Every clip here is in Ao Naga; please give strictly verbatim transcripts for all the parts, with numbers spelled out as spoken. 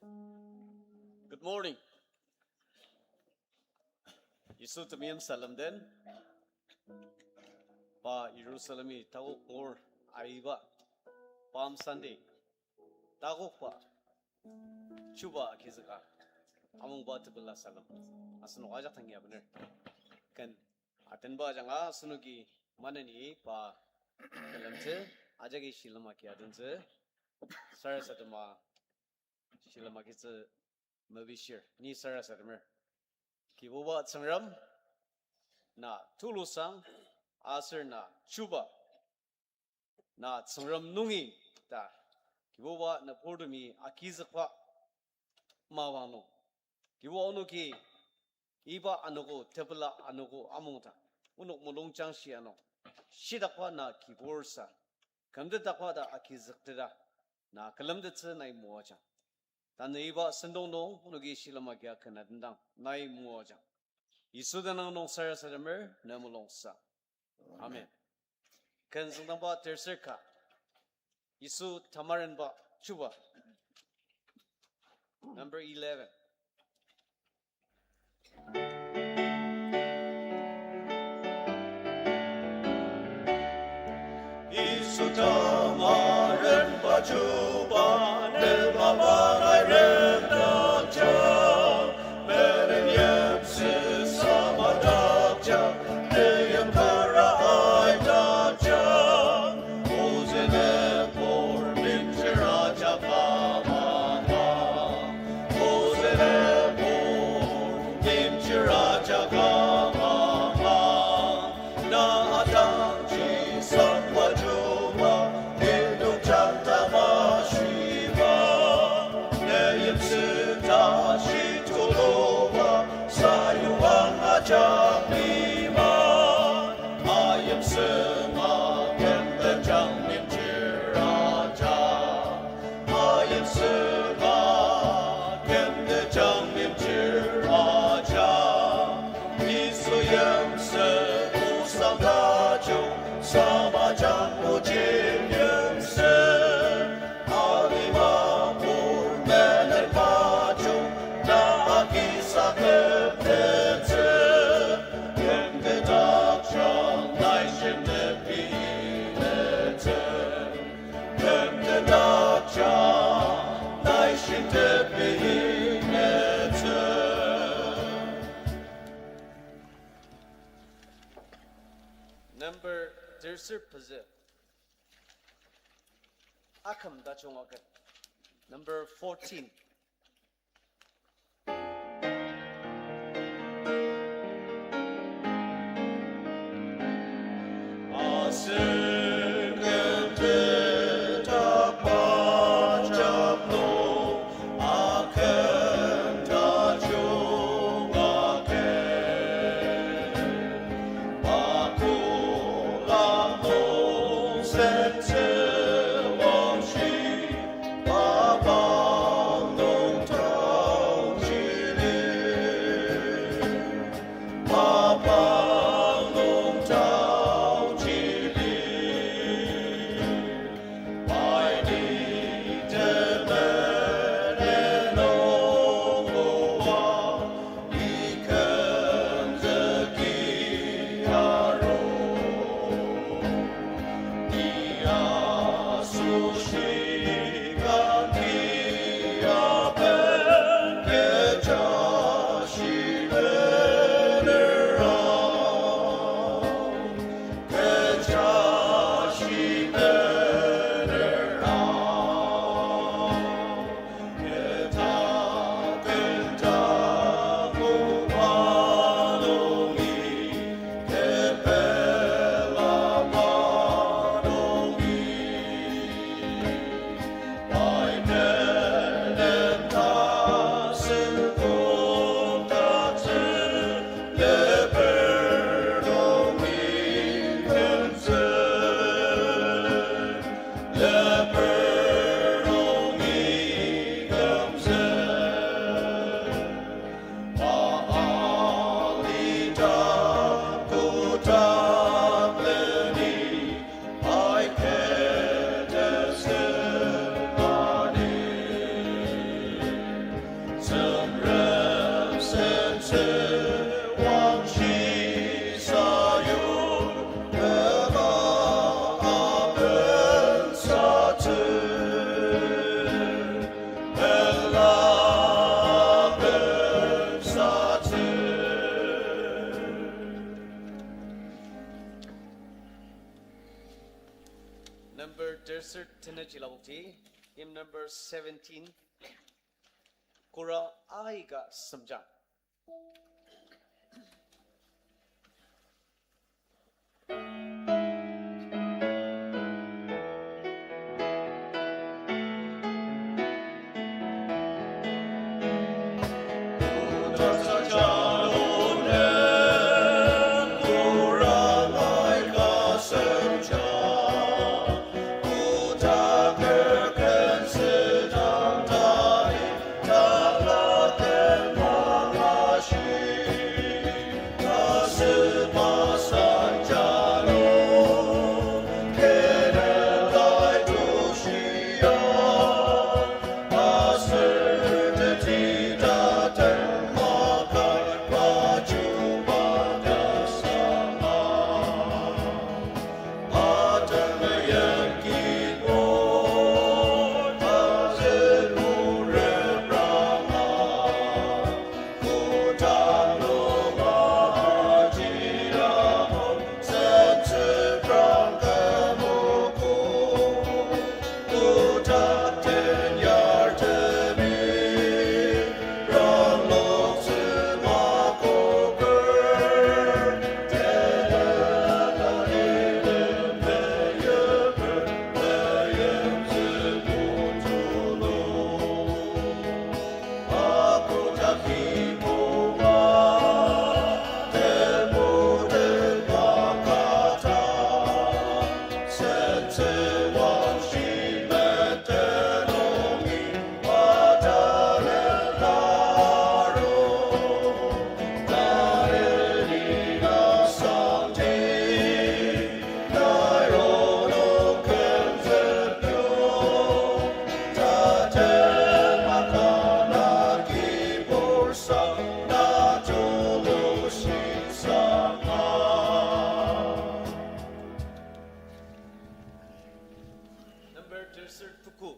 Good morning. Yisu temeim salem den. Pa Jerusalemi takok ngur aiba Palm Sunday takokba chuba agizüka amungba tepela salem asenok ajak dangi abener. Ken atenba ajanga asenoki maneni pa külemtsü, ajaki shilem agi adentsü, sarasadema shilem agitsü mepishir, ni sarasademer. Kibuba Tsüngrem, na tulusang, aser na chuba, na Tsüngrem nungi ta, Kibuba nüburtemi agizükba mapang nung. Kibu onoki iba anogo, tepela anogo amungta, onok mulungjang shi ano, shitakba na kibursa, kümtetdakba ta agizükteta, na külemtettsü nai moajang. Tanü iba sentong nung onoki shilem agia ken atendang nai moajang. Yisu tenüng nung sarasademer ne mulungsa. Amen. Ken züngdangba terser ka. Yisu tamarenba chuba. Number eleven. Yisu tamarenba chuba, ne mapa nai rendakjang, menen yimsü samadakjang, ne yim kara aidakjang, ozü nübur mimchir ajak amanga. Ozü nübur mimchir ajak amanga. Na atangji sangwa chuba, idong jangtama shiba. Ne yimsü tashi tuluba, sayuang ajak lima. Ayimsü ma kümdakjang mimchir ajak. Ayimsüba, kümdakjang mimchir ajak. Yisu yimsü osang tajung, samajang ojin yimsü. Alima pur menen tajung, na agisa kümtettsü. Kümdakjang nai shimtet bilettsü. Kümdakjang nai shimtet bilettsü. Number terser pezü. Aküm tajung agen. Number fourteen. Number tersür tenet ji lapokji, hymn number seventeen, Kora Aika Semjang. Number tersür tuku.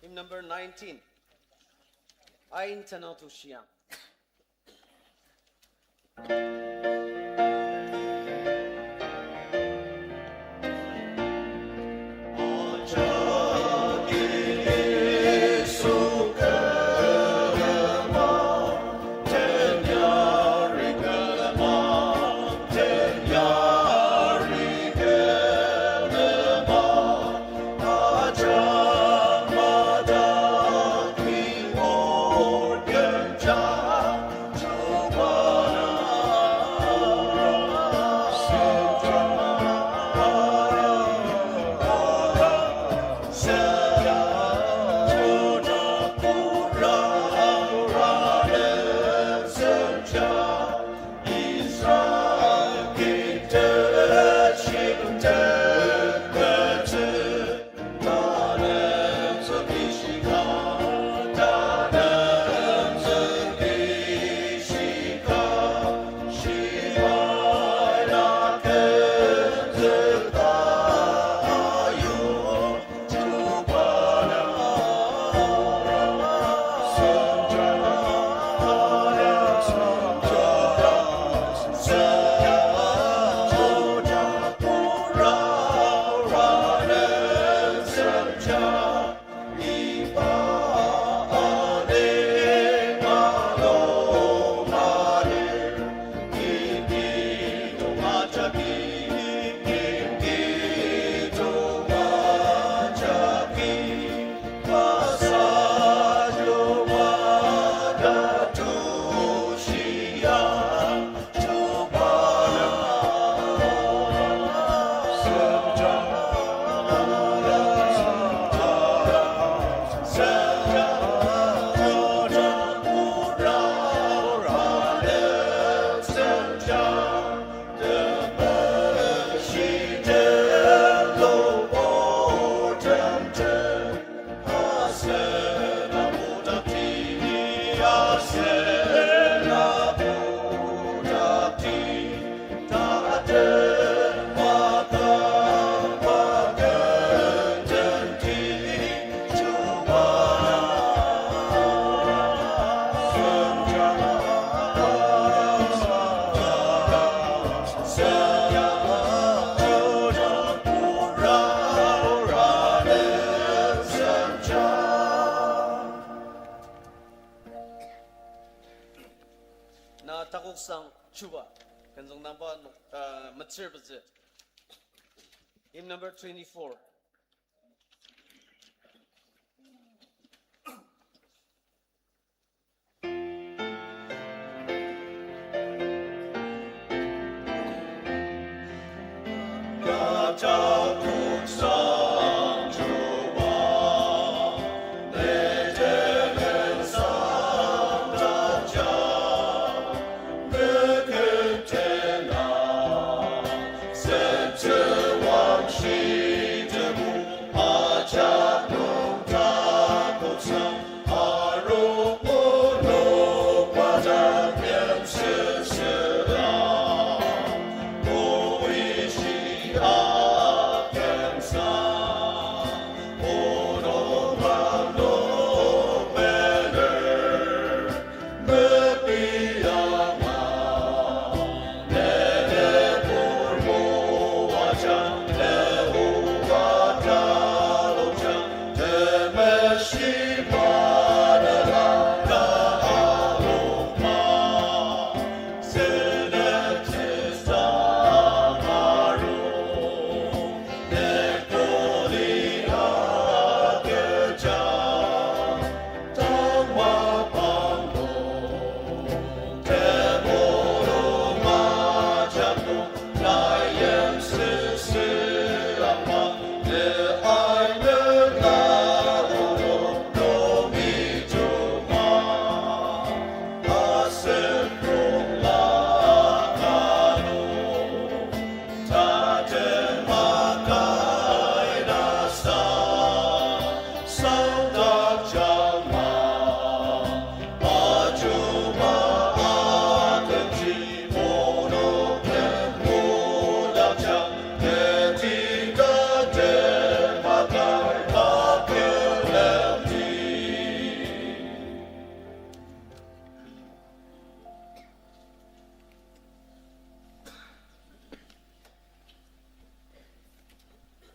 Hymn number nineteen. Ain Tanang Tushiang. Chuba, kenzüng nangba nok, uh, metsür pezü. Hymn number twenty-four.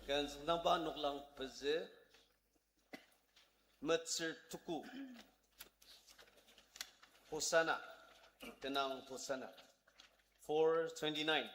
Kenzüng nangba noklang pezü, metsür tuku. Hosanna, tenang Hosanna. Four twenty-nine.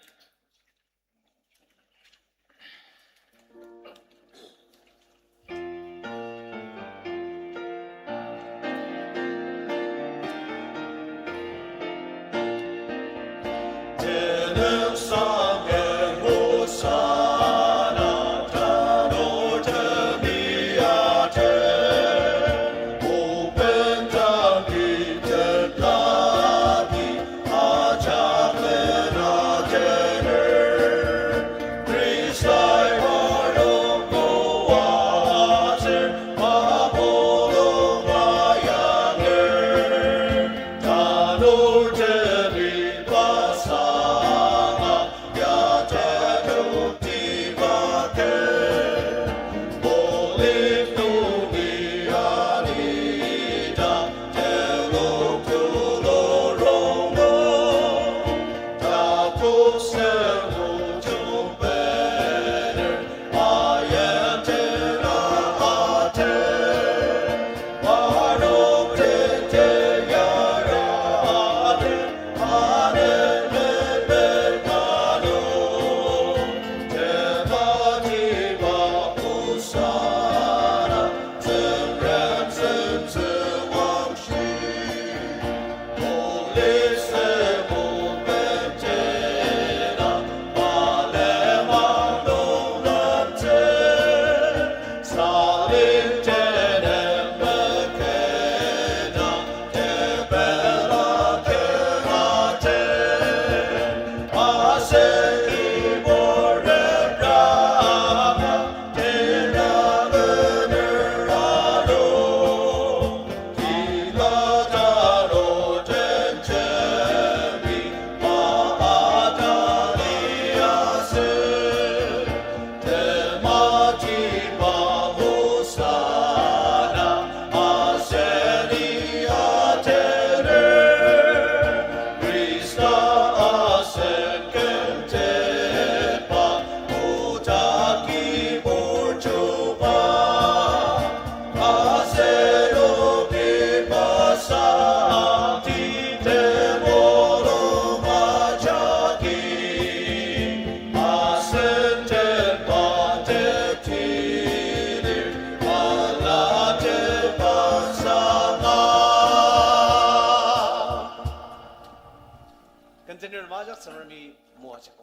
Ajak Tsüngremi moajang.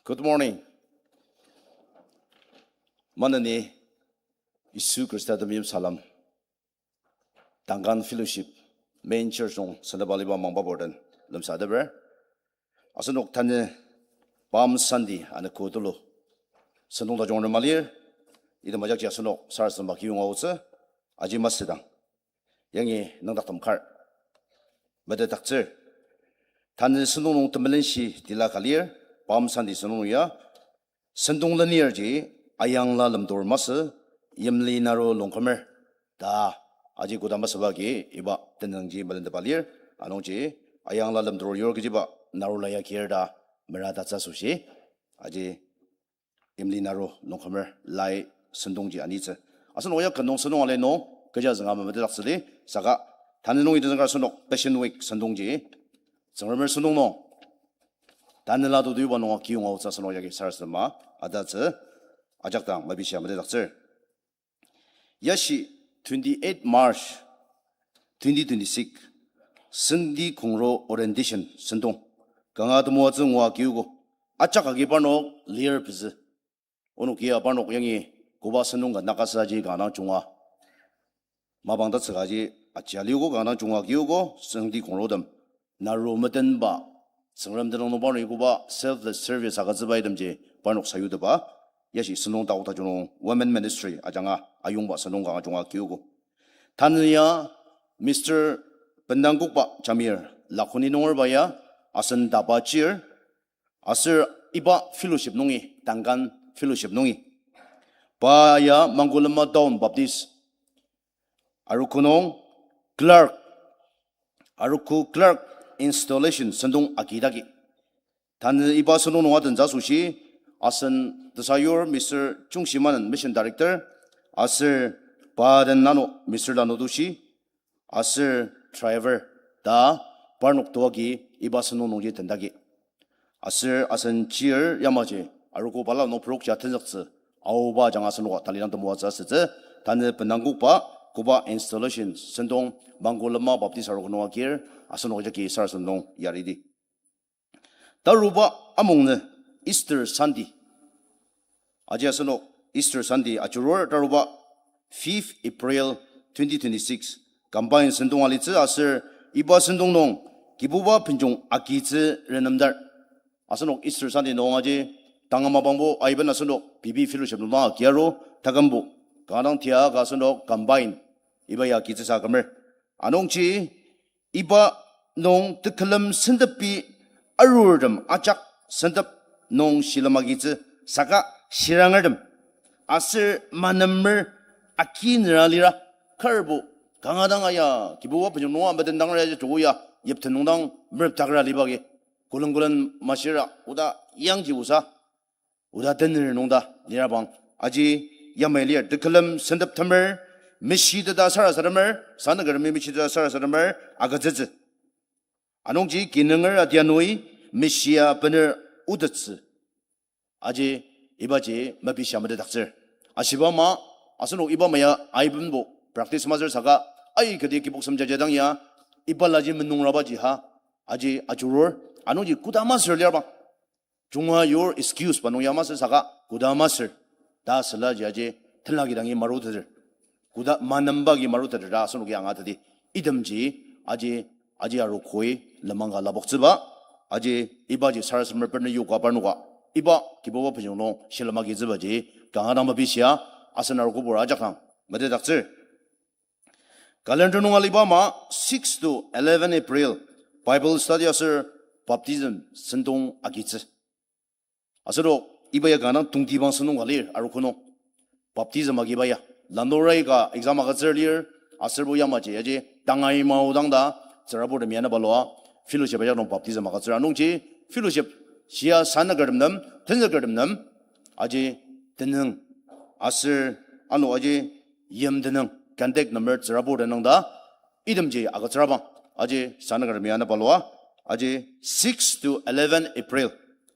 Good morning. Maneni Yisu Khrista temeim salem. Duncan Fellowship, main church nung sendepa aliba mangba burden lemsateper. Asenok tanü Palm Sunday anogo tulu sentong tajung nem alir, item ajakji asenok sarasadema kiyonga aotsü, aji masüdang yangi nüngdaktem kar metetdaktsür. Tanü sentong nung temelenshi tila ka lir, Palm Sunday sentong nung ya, sentong lenirji ayangla lemtur masü, yimli naru longkümer ta aji kodama süba agi iba tenüngji melentepa lir, anungji ayangla lemtur yur kechiba narula ya kir ta meratatsü asoshi, aji yimli naru longkümer lai sentongji anitsü. Asenok ya kenung sentong ali nung kecha zünga memetetdaktsüdi, saka tanü nung itenzüker asenok Passion Week sentongji Tsüngremer sentong nung tanela tutuiba nunga kiyonga aotsü asenok yagi sarasadema atatsü ajak dang mepishia metetdaktsür. Yashi twenty-eight March twenty twenty-six, Senti Kongro orientation sentong kanga temoatsü ngua kiogo, ajak agi parnok lir pezü. Onoki ya parnok yangi koba sentong ka nakasa ji kanga dang junga mapang tatsüka ji aji aliogo, kanga dang junga kiogo, Senti Kongro tem naru metenba, Tsüngrem tenüng nung parnok koba selfless service agütsüba itemji parnok sayutepa, yashi sentong taok tajung nung women ministry ajanga ayongba sentong kanga junga kiogo. Tanü ya Mister Bendangkokba Jamir, Lakhoni nungerba ya, asen tapa chir, aser iba fellowship nungi, Duncan fellowship nungi, pa ya Mangkolema Town Baptist arogo nung clerk, arogo clerk installation sentong agidagi. Tanü iba sentong nung atentsü asoshi, asen tesayur Mister Chungshimanen, mission director, aser pa den ano Mister Lanotoshi, aser driver ta parnok toagi iba sentong nungji tendagi. Aser asen chir yamaji arogo bala nung prok ja tenzüktsü aoba ajanga asenoka talidang temoatsü asütsü. Tanü Bendangkokba koba installation sentong Mangkolema Baptist arogo nung agir, asenok jagi sarasadem nung yaridi. Taruba amungnü Easter Sunday. Aji asenok Easter Sunday ajurur, taruba fifth April twenty twenty-six. Combine sentong alitsü aser iba sentong nung Kibuba benjong agitsü renemdar. Asenok Easter Sunday nung aji tanga mapangbo aiben asenok B B fellowship nung agiaru takümbo kanga dang tia ka asenok combine iba ya agitsüsa kümer. Anungji iba nung tekülem sentepi arurtem ajak sentep nung shilem agitsü saka shirangertem aser manemer aki nera lira karbo kanga dang aya Kibuba benjong nunga metendanger ya joko ya yipten nung dang merepdakra liba agi. Külen külen mashira oda yangji osa oda tener nung ta lirabang aji yamai lir tekülem sentep temer, meshiteta sarasademer, sanakertemi meshiteta sarasademer agütsütsü. Anungji kinunger adianui meshia bener otettsü. Aji ibaji mepishia metetdaktsür. Ashiba ama, asenok iba ama ya aibenbo practice masür saka, aikati kibok semjaja dang ya, ibalaji menungrabaji ha, aji ajurur, anungji koda masür lirabang junga yur excuse ba nung ya masü saka, koda masür ta süla ji aji tenla kidangi maruteter, koda manemba agi maruteter ta asenoki angateti. Itemji aji, aji arogoi lenmang ka lapoktsüba, aji ibaji sarasademer bener yoka parnoka iba Kibuba benjong nung shilem agitsübaji kanga dang mepishia asen arogobur ajak dang metetdaktsür. Calendar nung aliba ama six to eleven April Bible study aser baptism sentong agitsü. Aserbo iba ya kanga dang tongtibang sentong ka lir arogo nung. Baptism agiba ya. Lanorai ka exam agütsür lir, aserbo yamaji yaji tangai maodang ta, tsüraburtemi anaba lua, fellowship ajak nung baptism agütsür. Anungji fellowship shia sanakertem nem, tenzükertem nem, aji tenüng, aser ano aji yim tenüng, contact number tsürabur tenüng ta, itemji agütsürabang, aji sanakertemi anaba lua, aji six to eleven April,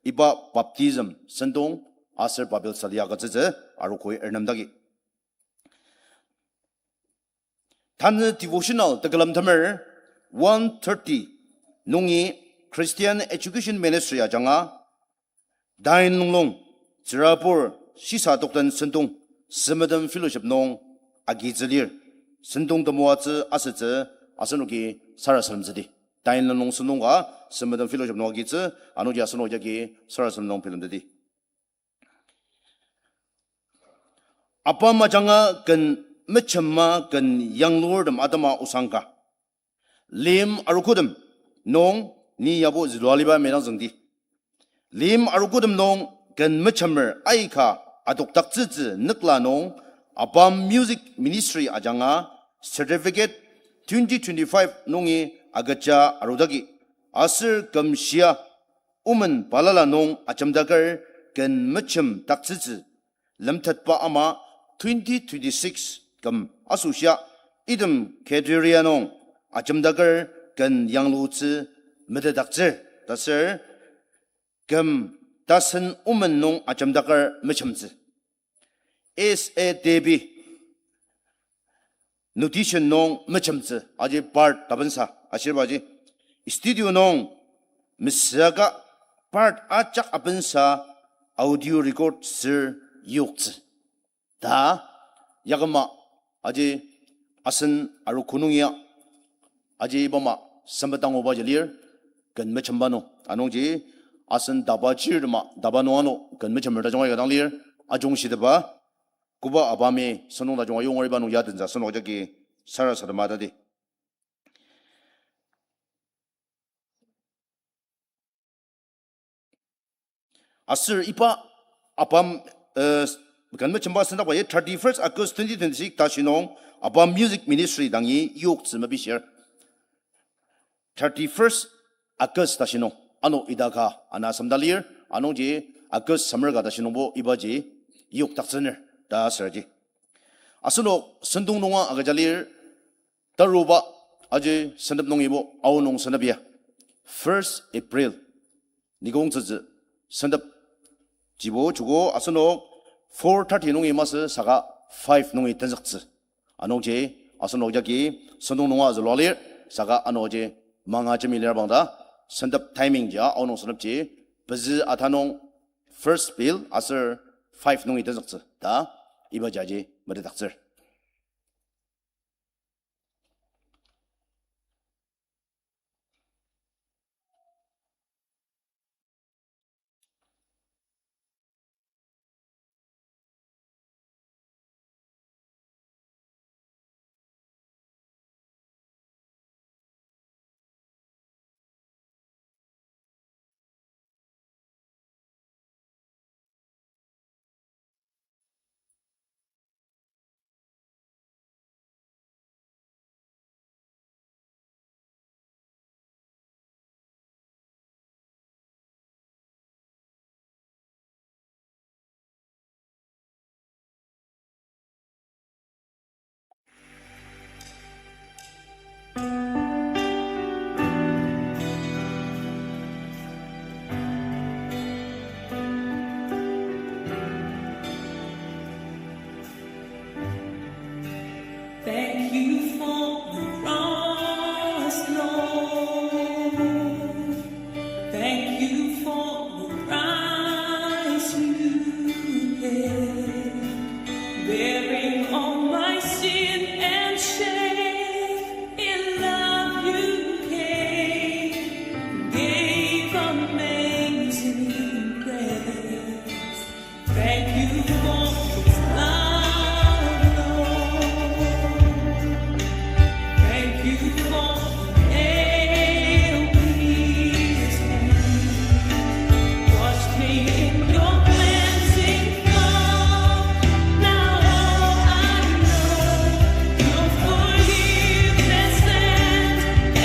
iba baptism sentong aser Bible study agütsütsü arogoi ernemdagi. Tanü devotional tekülem temer one thirty nungi Christian Education Ministry ajanga, Tain Lunglung, Tsürabur, shisa tokten sentong, Sümetem Fellowship nung agitsü lir. Sentong temoatsü asütsü asenoki sarasademtsüdi. Tain Lunglung sentong ka Sümetem Fellowship nung agitsü, anungji asenok jagi sarasadem nung bilemteti. Apam ajanga ken mechema ken yanglurtem atema osang ka. Lim arogotem nung ni yabo zülua aliba merangzüngdi. Lim arogotem nung ken mechemer aika adokdaktsütsü nükla nung Apam Music Ministry ajanga certificate twenty twenty-five nungi agüja arudagi aser kümshia Omen balala nung ajemdaker ken mechem daktsütsü lemtetba ama twenty twenty-six küm asoshia item criteria nung ajemdaker ken yanglutsü metetdaktsür ta ser küm tasen Omen nung ajemdaker mechemtsü. S A T B notation nung mechemtsü aji part tabensa ashirbaji, studio nung mesüaka part ajak abensa audio record sür yoktsü ta yaküma aji asen arogo nung ya aji ibama sempet angubaji lir ken mechemba nung. Anungji asen taba chirtema taba nung ano ken mechemer tajung aika dang lir ajungshitepa koba Apami sentong tajung ayongeriba nung ya tensa asenok jagi sarasadema tadi. Aser iba Apam, eh, ken mechemba sendakba ya thirty-first August twenty twenty-six tashi nung Apam Music Ministry dangi yoktsü mepishir. Thirty-first August tashi nung ano idaka ana semda lir, anungji August semer ka tashi nungbo ibaji yokdaktsüner ta asürji. Asenok sentong nunga agüja lir, taruba aji sentep nungibo aonung sentep ya first April nikongtsütsü sentep jibo joko asenok four thirty nungi masü saka five nungi tenzüktsü. Anungji asenok jagi sentong nunga zülua lir saka anungji manga jemi lir bangda sentep timing ja aonung sentepji pezü atanung first bell aser five nungi tenzüktsü ta iba jaji metetdaktsür. Thank you for the cross, Lord. Thank you for the price you paid. Bearing all my sin and shame, in love you came, gave amazing grace. Thank you for this love, Lord. Thank you for the nail pierced hands. Wash me in your cleansing flow. Now all I know, your forgiveness and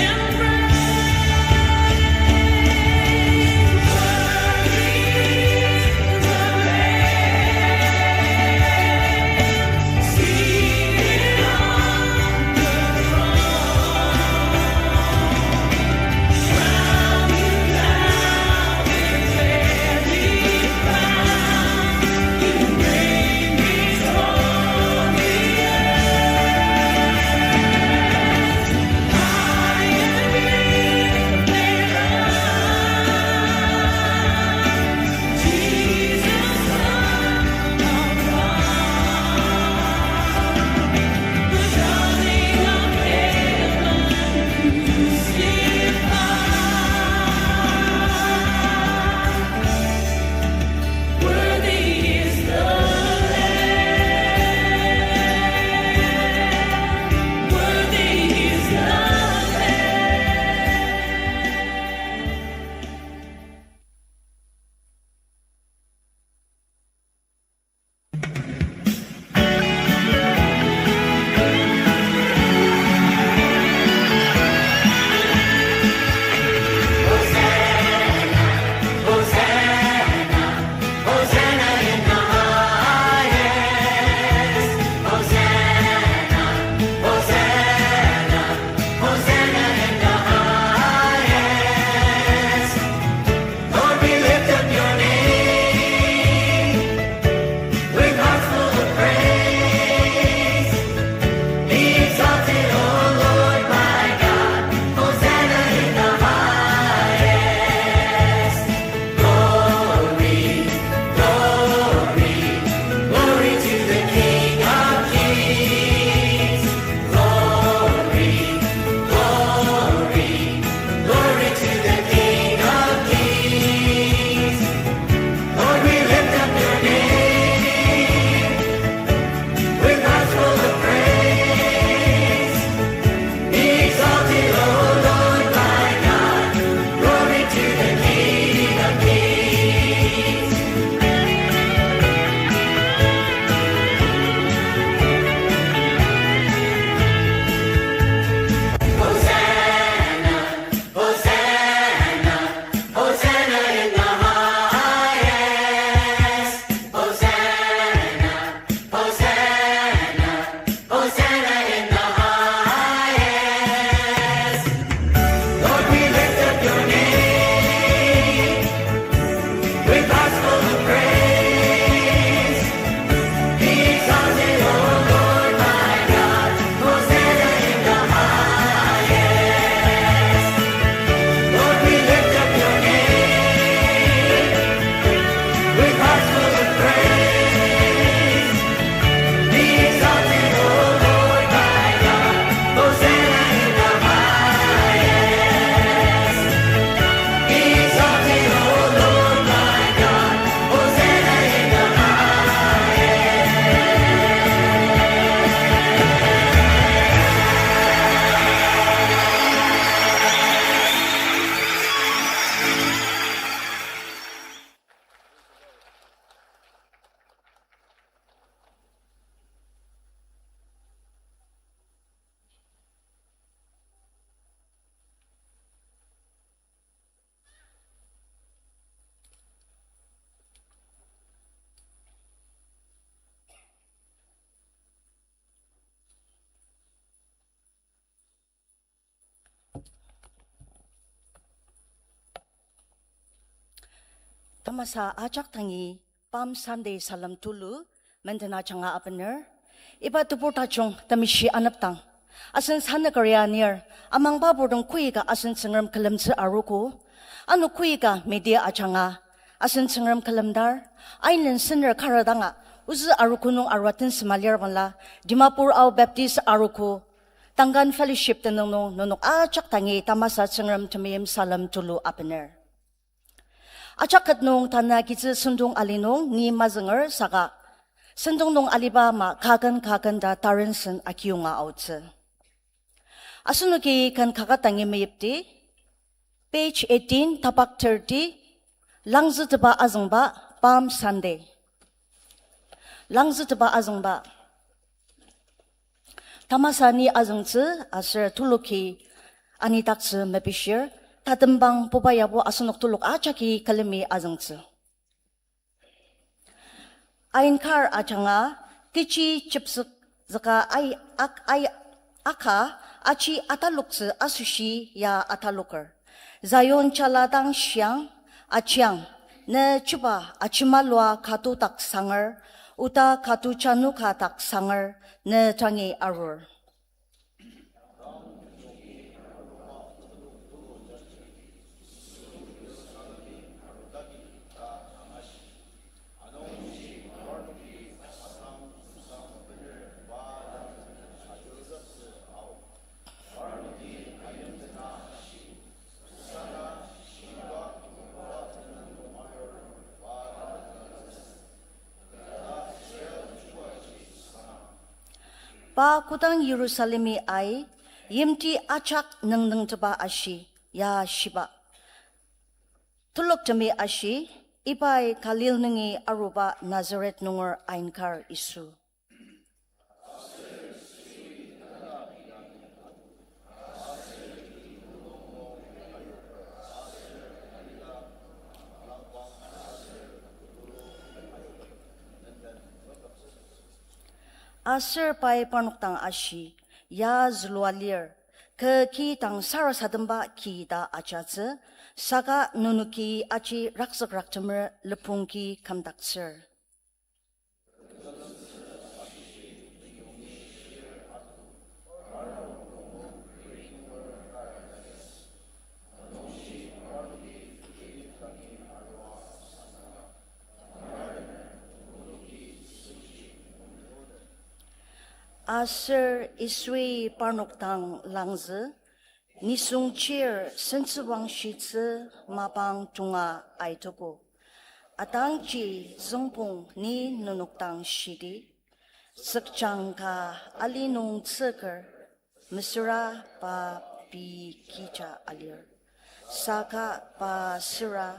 embrace. Worthy is the Lamb. Tamasa ajak dangi Palm Sunday salem tulu menden ajanga abener. Iba tebur tajung temeshi anepdang, asen sanükeri anir, amangba purtem koika asen Tsüngrem külemtsü arogo. Ano koika media ajanga asen Tsüngrem külemdar, ainen sener kara danga, ozü arogo nung arua tensema lir bangla, Dimapur Ao Baptist Arogo, Tankan Fellowship tenüng nung nenok ajak dangi tamasa Tsüngrem temeim salem tulu abener. Ajak ket nung tanü kitsü sentong ali nung ni mazünger saka, sentong nung aliba ama kaken kaken ta tarensen akiyonga aotsü. Asenoki ken kaket dangi meyipdi, page eighteen, tapak thirty, Langzütepa azüngba, Palm Sunday. Langzütepa azüngba. Tamasa ni azüngtsü aser tuluki anidaktsü mepishir, tatembang puba yabo asenok tuluk ajaki külemi azüngtsü. Ainkar ajanga, kechi chepsük züka ai, ak, ai, aka, aji ataloktsü asoshi ya ataloker. Zion jala dang shiang, ajiang, ne chuba ajimalua katodak sanger, oda kato januka dak sanger, ne tangi arur. Pa kodang Yirusalemi ai, yimti ajak nüngdüngteba ashi, ya shiba. Tuluktemi ashi, ibai Galil nungi aruba Nazaret nunger ainkar Yisu. Aser pai parnok dang ashi, ya zülua lir, kü ki dang sarasademba ki ta ajatsü, saka nenoki aji rakzükraktemer lepongki kümdaktsür. Aser Yisui parnok dang langzü, nisung chir sentsüwangshitsü mapang tonga aitoko. Atangji züngpong ni nenok dang shidi, tsükjang ka ali nung tsüker, mesüra pa pei kija alir. Saka pa süra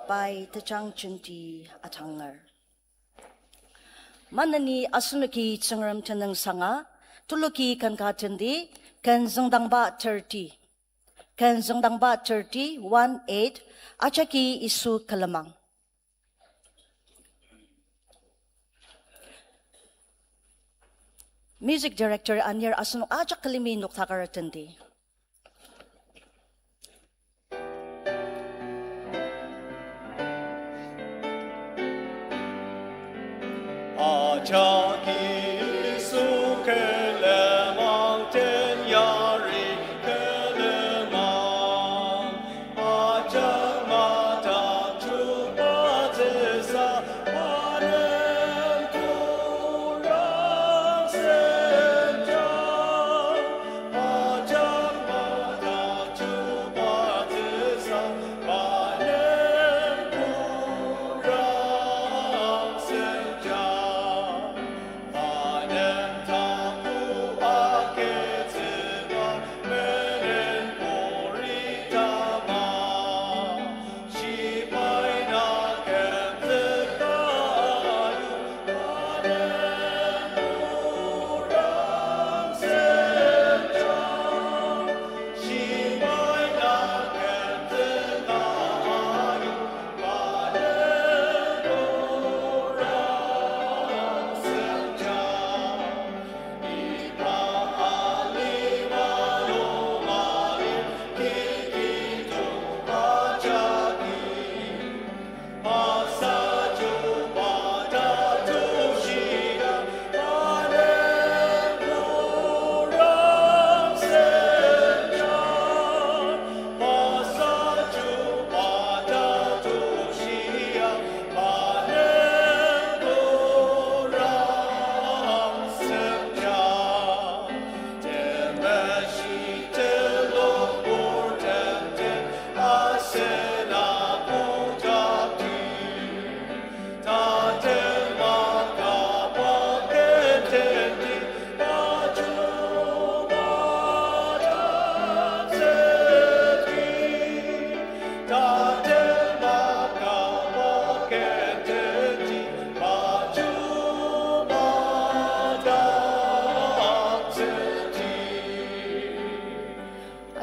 pai tejang jenti atanger. Maneni asenoki Tsüngrem tenüngsanga, tuluki ken ka tendi, ken züngdangba thirty. Ken züngdangba thirty, one eight, ajaki Yisu külemang. Music director anir asenok ajak külemi noktaker tendi. Ajaki Yisu külemang, ten yari külemang. Ajak madak chubatsüsa, pa nem kurang senjang.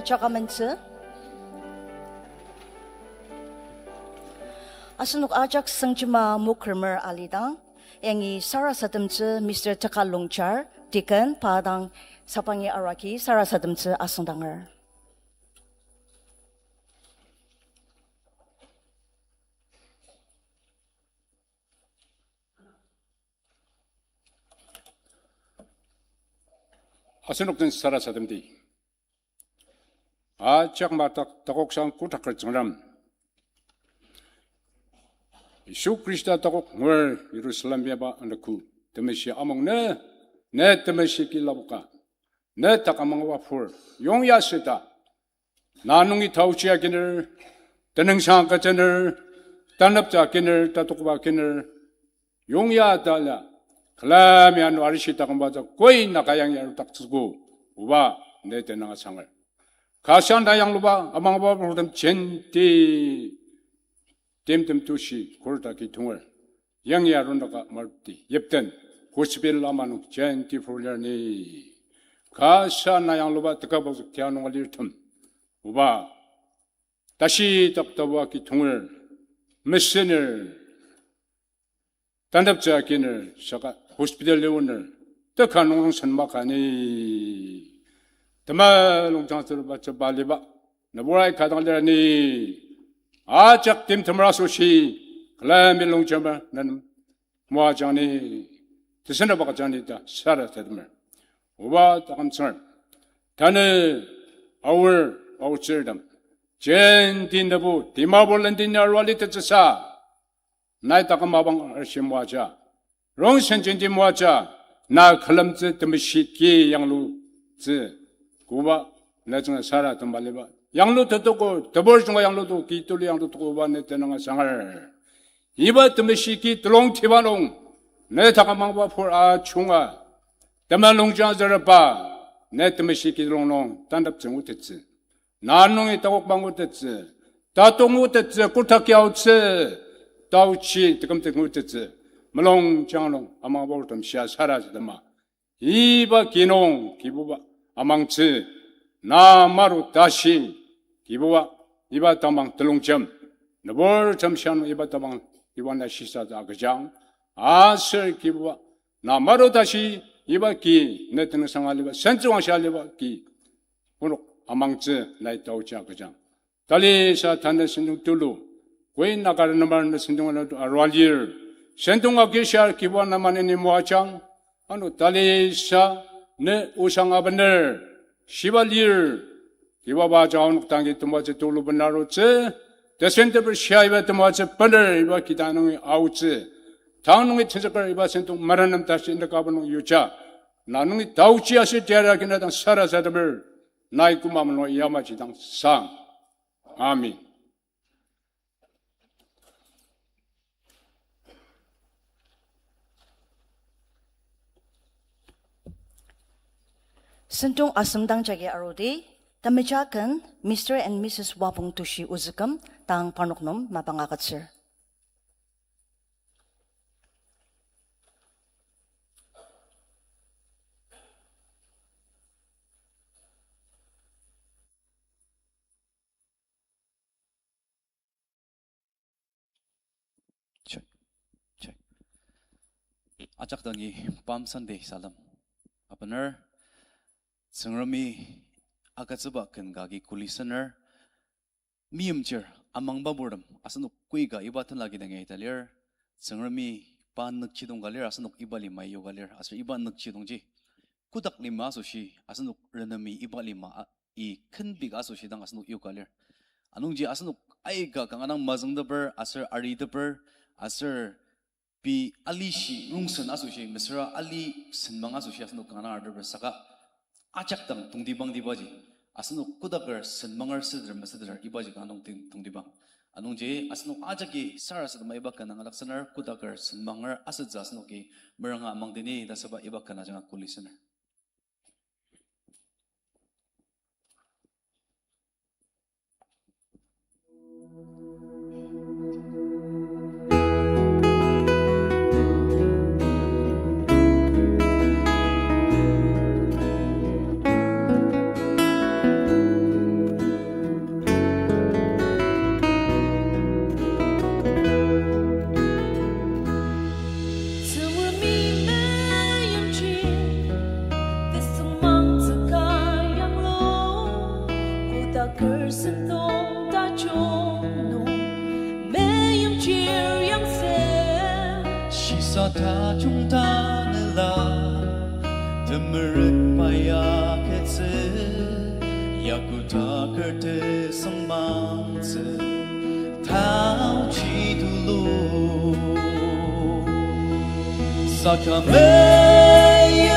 Chakamentsü. Asenok ajak sengjema mokremer alidang, yangi sarasademtsü Mister Taka Longchar, Deacon, pa dang sapangi arua agi sarasademtsü asüngdanger. Asenok den sarasademdi. Ajak madak takoksang kotaker Tsüngrem, Yisu Khrista takok ngur Jerusalem yaba anogo temeshi amung ne, ne temeshi ki lapoka, ne takamangba pur yongya süta, na nungi taochi akiner, tenüngsang agütsüner, taneptsü akiner, tatokba akiner, yongya tala, külemi ano arishi takümba ta koi naka yangi arudaktsüogo, oba ne tenüng asanger. Kasa na yangluba amangba purtem jenti, timtem tushi kurta ki tonger. Yangi arunaka marti yipten hospital ama nung jenti purlir ni. Kasa na yangluba tekabok tia nung alirtem, oba tashi taktabu agi tonger, mesener, taneptsü akiner, saka hospital liwiner, teka nung sen makani. Temelungjangtsürba tsüba liba, nüburai kadang lir ni, ajak timtemer asoshi, külemi longjemer nem moajang ni, tesenaba kajang ni ta sarasademer. Oba taküm Tsüngrem, tanü aor aotsürtem jenti nübu Dimapur lendin arua litetsüsa, nai taküm mapang arshi moaja, rongsen jenti moaja, na külemtsü temeshi ki yanglutsü, koba na tsünga saratem aliba yanglutetoko, tebur junga yangluto, ki tulu yanglutokoba ne tenüng asanger. Iba temeshi ki telongtiba nung, ne takamangba pur ajunga, temelungjang zürba, ne temeshi ki telong nung taneptsü ngutettsü, na nungi takokba ngutettsü, tatok ngutettsü, kotak yaotsü, taochi tekümtet ngutettsü, mulungjang nung amangba purtem shia sarasadema, iba ki nung Kibuba amangtsü, na maru tashi, Kibuba, iba tamang telongjem, nüburtem shia nung iba tamang, iba na shisa ta agüjang, aser Kibuba, na maru tashi, iba ki, ne tenüngsang aliba, sentsüwangshi aliba ki, onok amangtsü nai taochi agüjang. Talisa tanü sentong tulu, koi nakar nemar ne sentong ano arua lir, sentong agishar Kibuba na maneni moajang, ano talisa ne osang abener shiba lir, Kibuba ja onok dangi temoatsü tulu benarutsü, tesenteper shia iba temoatsü bener iba kidang nungi aotsü, tang nungi tenzüker iba sentong merenem tashi indaka benung yuja, na nungi taochi aser tiara kina dang sarasademer, nai koma meno yamaji dang sang. Amen. Sentong asem dang jagi arudi, temeja ken Mister and Missus Wapong Tushi ozüküm tang parnok nem mapang agütsür. Check. Check. Ajak dangi Palm Sunday salem. Abener, Tsüngremi agütsüba ken ka agi kuli sener, meimchir amangba purtem asenok koika iba tenla kidangi ita lir, Tsüngremi pa nükjidong ka lir, asenok iba lima yoka lir, aser iba nükjidongji kotak lima asoshi asenok renemi iba lima a-, i kenbik asoshi dang asenok yoka lir. Anungji asenok aika kanga dang mazüngteper aser ariteper aser pei alishi rongsen asoshi mesüra ali senmang asoshi asenok kanga dang ariteper saka ajak dang tongtibangtibaji asenok kotaker senmanger süter mesüter ibaji kanga dang ting-, tongtibang. Anungji asenok ajaki sarasadema iba ken angadaksener kotaker senmanger asütsü asenoki meranga amangdini ta asüba iba ken ajanga kuli sener. Merükba ya ketsü, ya kotaker tesüngmangtsü, taochi tulu. Saka meimchiri,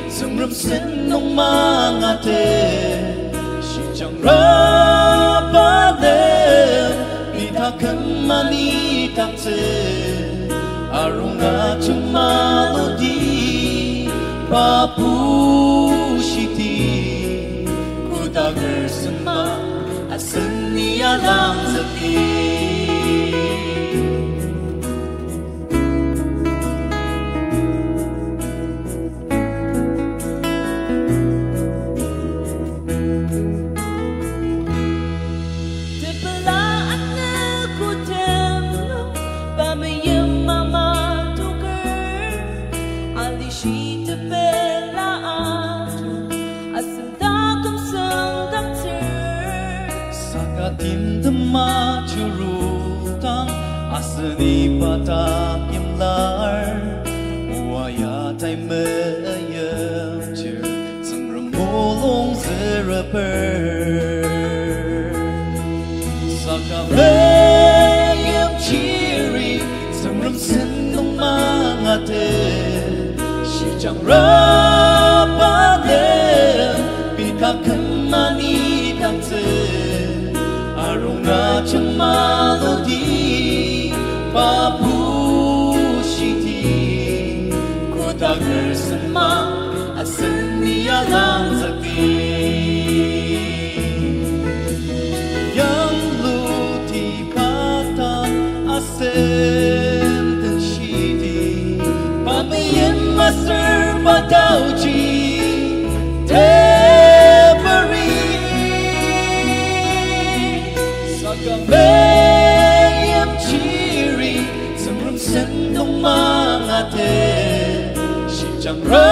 Tsüngrem sen nung mangate, shijangra balem, pei taküm manidaktsü, arung ajemaluti, pa bushiti, kotaker sema, asen ni alangzükti. Tepela anü kotem nung, pa meyim ama toker, alishi tepela ato, asen taküm süngdaktsür. Saka timtem ajurudang, asen iba dak imlar, oa ya tai meyipchir, Tsüngrem mulung züreper. Saka meimchiri, Tsüngrem sen nung mangate, shijangra balem, pei taküm manidaktsü, arung ajemaluti, pa bushiti, kotaker sema, asen ni alangzükti. Yangluti pa dang asen den shidi, pa meyim aser pa taochi teperi. Saka meimchiri, Tsüngrem sen nung mangate, shijangra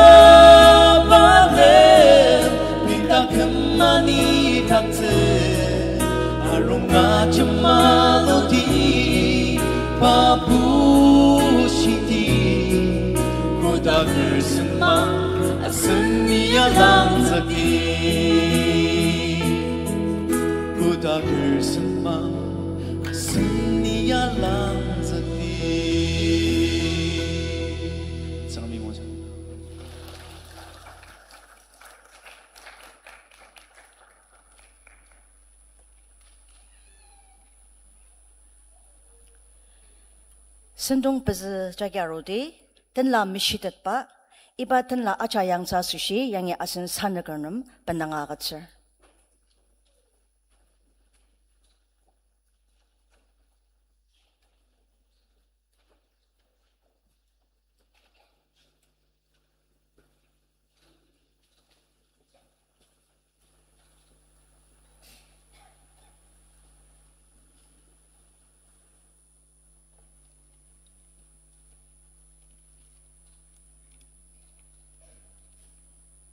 balem, pei taküm manidaktsü, arung ajemaluti, pa bushiti, kotaker sema, asen ni alangzükti. Kotaker sema, asen ni alangzükti. Tsüngremi moajang. Sentong pezü jagi arudi, tenla meshitetba, iba tenla aja yangtsü asoshi yangi asen sanüker nem bendanga agütsür.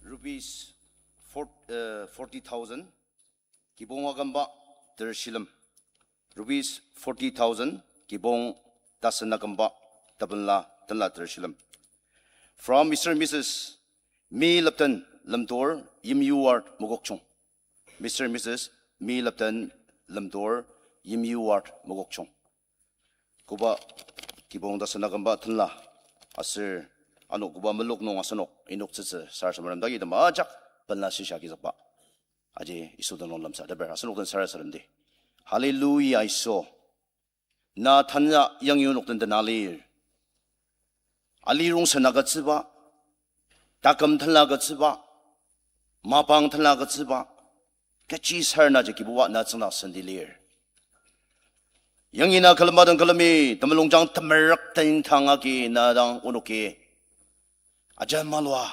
Rupees four, uh, forty thousand, kibong akümba ter shilem. Rupees forty thousand, kibong tasen akümba, tabenla tenla ter shilem. From Mister and Missus Mi Lepten, Lemtur, Yimyu Ward, Mokokchung. Mister and Missus Mi Lepten, Lemtur, Yimyu Ward, Mokokchung. Koba kibong tasen akümba tenla, aser ano koba melok nung asenok inoktsütsü sarasademer dagi tema ajak benla shisa agizükba. Aji Yisu tenüng lemsateper asenok den sarasademdi. Hallelujah, Yisu. Na tanü yangi onok den dena lir. Ali rongsen agütsüba, taküm tenla agütsüba, mapang tenla agütsüba, kechi sarasademer ji Kibuba na tsüngdang senti lir. Yangi na külema den külemi, temulungjang temerük den tang agi na dang onoki ajan malua,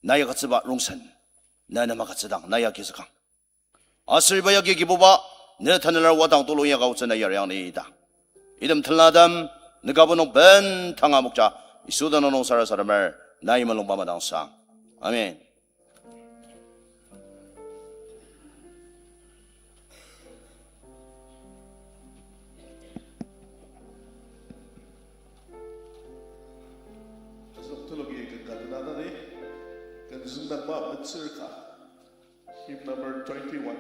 na ya agütsüba rongsen, na nem agütsüdang, na ya agizükang. Aser iba yagi Kibuba, ne tanela wadang tulu yaka otsü na yariang ni ta. Item tenlatem, ne kübok nung bendanga mokja, Yisu tenüng nung sarasademer, nai mulungba madangsang. Amen. Asenok tuluki ken ka tenatadi. Züngdangba metsür ka. Hymn number twenty-one.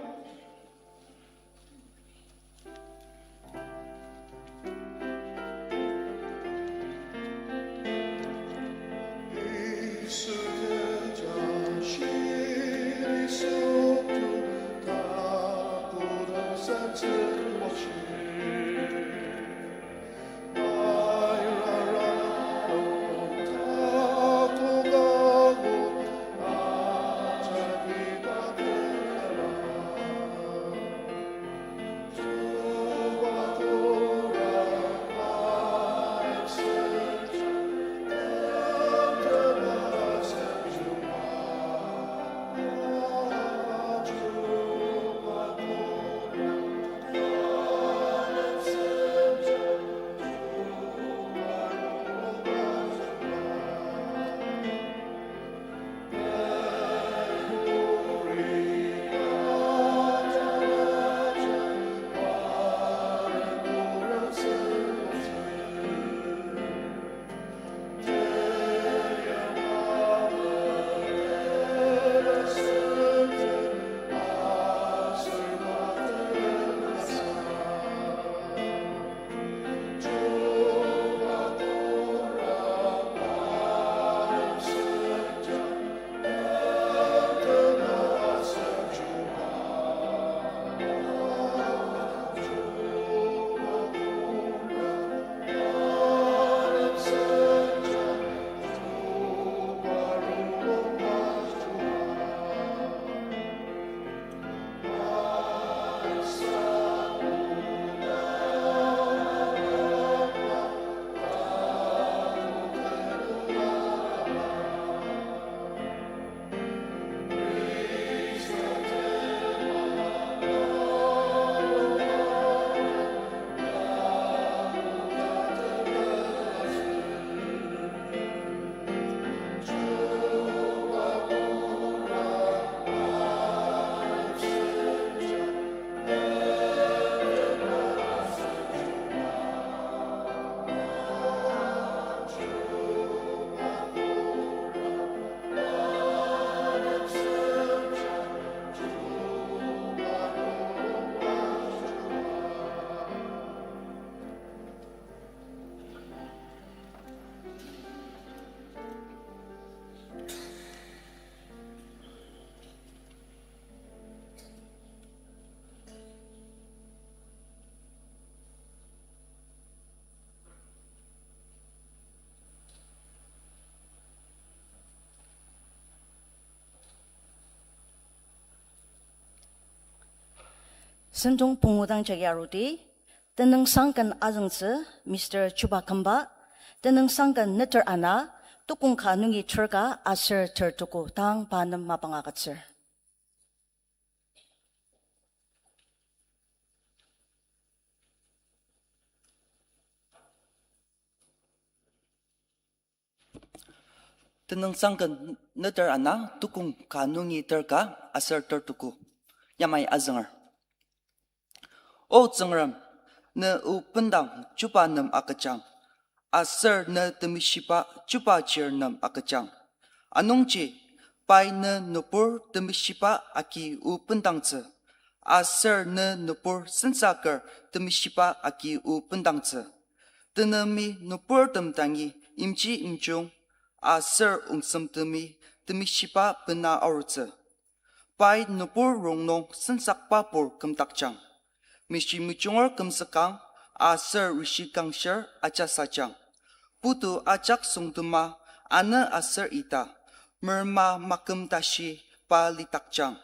Sentong pungu dang jagi arudi, tenüngsang ken azüngtsü, Mister Chuba Kümba, tenüngsang ken neter ana, tukong ka nungi ter ka aser ter tuku tang pa nem mapang agütsür. Tenüngsang ken neter ana tukong ka nungi ter ka aser ter tuku. Yamai azünger. O Tsüngrem, ne o bendang chuba nem agüjang, aser ne temishiba chuba chir nem agüjang. Anungji, pai ne nübur temishiba agi o bendangtsü, aser ne nübur sensaker temishiba agi o bendangtsü. Tenemi nüburtem dangi imji imjung, aser ongsemtemi temishiba bena arutsü. Pai nübur rongnung sensakba pur kümdakjang. Meshi mejunger kümzükang, aser rishi kangshir ajasajang. Putu ajak süngtema, anü aser ita, merema maküm tashi pa lidakjang.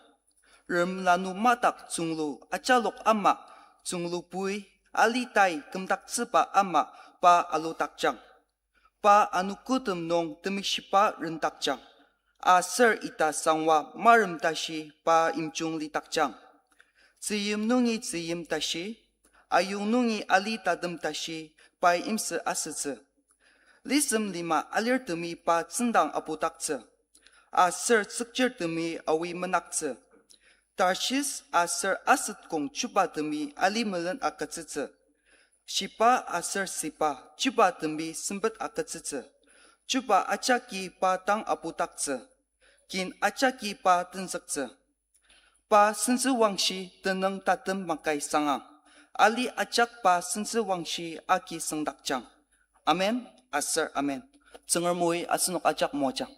Rem lanu madak tsünglu ajalok ama, tsünglubui alitai kümdaktsüba ama pa aludakjang. Pa anogotem nung temishiba rendakjang, aser ita sangwa marem tashi pa imjung lidakjang. Tzüyim nungi tzüyim tashi, ayong nungi ali tatem tashi pai imsü asütsü. Lisem lima alirtemi pa tsüngdang apudaktsü, aser tsükchirtemi awi menaktsü. Tarshish aser aset kong chubatemi ali melen agütsütsü. Shiba aser Seba chubatemi sempet agütsütsü. Chuba ajaki pa dang apudaktsü. kin ajaki pa tenzüktsü. Pa sentsüwangshi tenüng tatem makai sangang, ali ajak pa sentsüwangshi agi süngdakjang. Amen, aser amen. Tsüngrem oi asenok ajak moajang.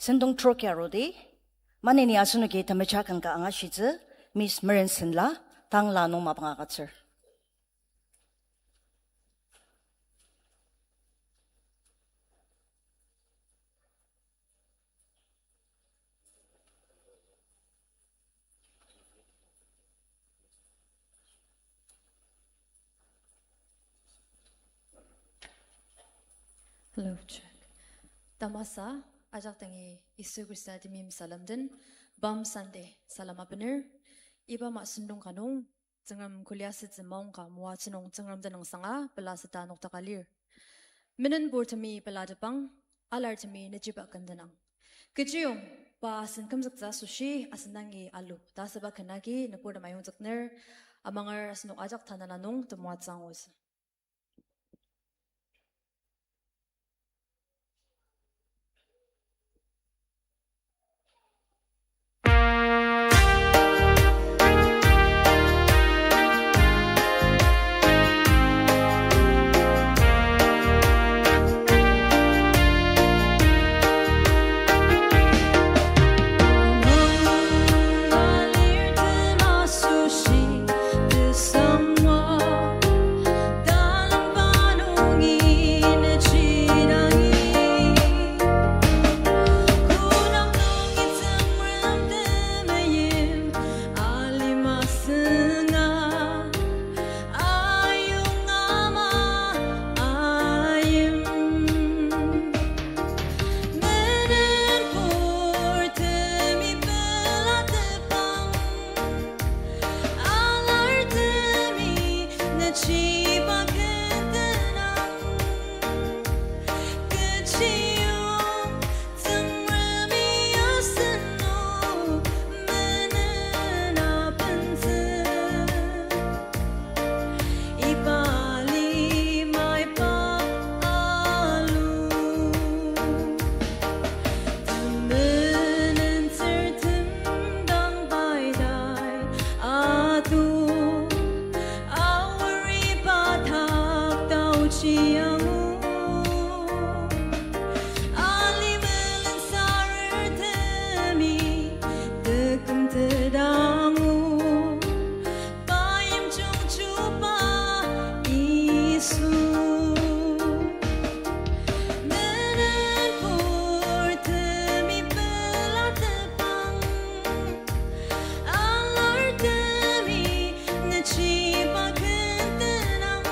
Sentong trok arudi, maneni asenoki temeja ken ka angashitsü, Miss Merensenla, tangla nung mapang agütsür. Hello, check. Tamasa, ajak dangi Yisu Khrista temeim salem den, Palm Sunday salem abener. Iba ama sentong ka nung, Tsüngrem kuli asütsü maongka moatsü nung Tsüngrem tenüngsanga pela süta noktaka lir. Menenpurtemi pelatepang, alartemi nechiba kendenang. Kechiyong pa asen kümzüktsü asoshi asen dangi alu ta asüba ken agi nüburtem ayongzükner, amanger asenok ajak tanela nung temoatsü angutsü. Ayong ama ayim. Menenpurtemi pelatepang, alartemi nechiba kendenang. Kechiyong Tsüngremi asenok menen abentsü. Iba limai pa alu. Temenen tsürtem dang pai dai atu. Aor iba dak taochi angu. Ali melen sarertemi teküm tedangu. Pa yimjung chuba Yisu. Menenpurtemi pelatepang, alartemi nechiba kendenang.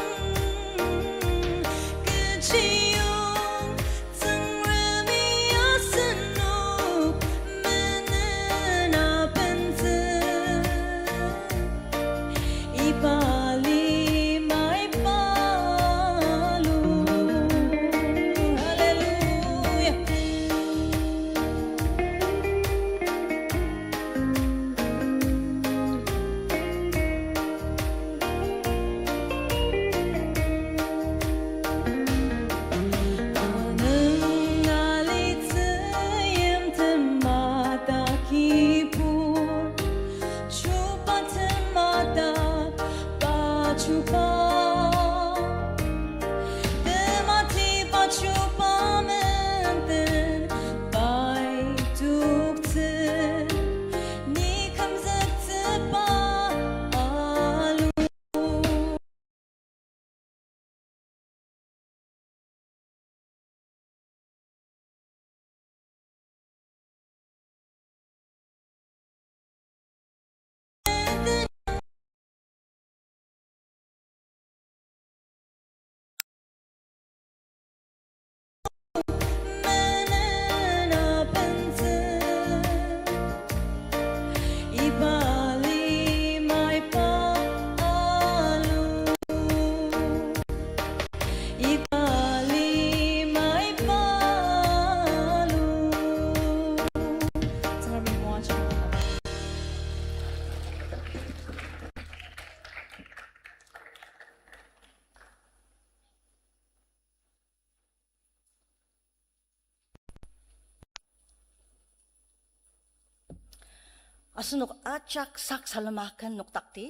Asenok ajak sak salema ken nokdakti.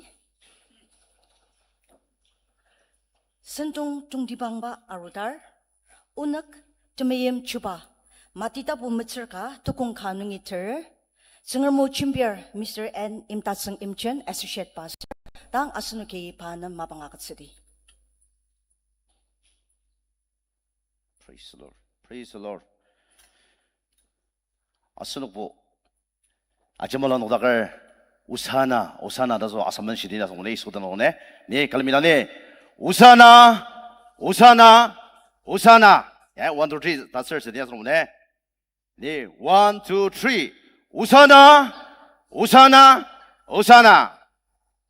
Sentong tongtibangba arudar, onük temeim chuba, Mati tapu metsür ka tukong ka nungi ter, Tsüngrem o jembir Mister N Imtatsüng Imchen, Associate Pastor, dang asenoki pa nem mapang agütsüdi. Praise the Lord. Praise the Lord. Asenokbo ajemala nokdaker, Hosanna, Hosanna ta so asamen shidi na songone, Yisu ta nongone. Ni kalimidang ni, Hosanna, Hosanna, Hosanna. Ya, one, two, three, ta sir shidi na songone. Ni, one, two, three. Hosanna, Hosanna, Hosanna.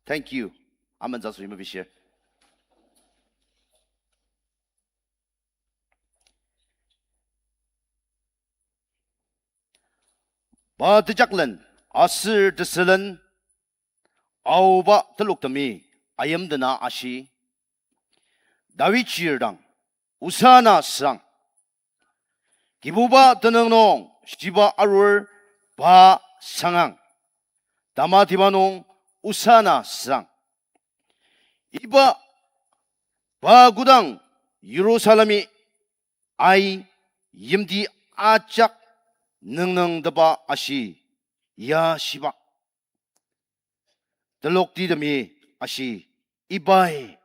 Thank you. Amen, just remove share. Pa tejaklen aser tesülen aoba teloktemi ayimdena ashi, David chir dang, Hosanna sang. Kibuba tenüng nung shiba arur pa sangang. Tamatiba nung Hosanna sang. Iba pa kodang Jerusalemi ai yimti ajak nüngnüngtepa ashi ya shiba. Teloktitemi ashi, ibai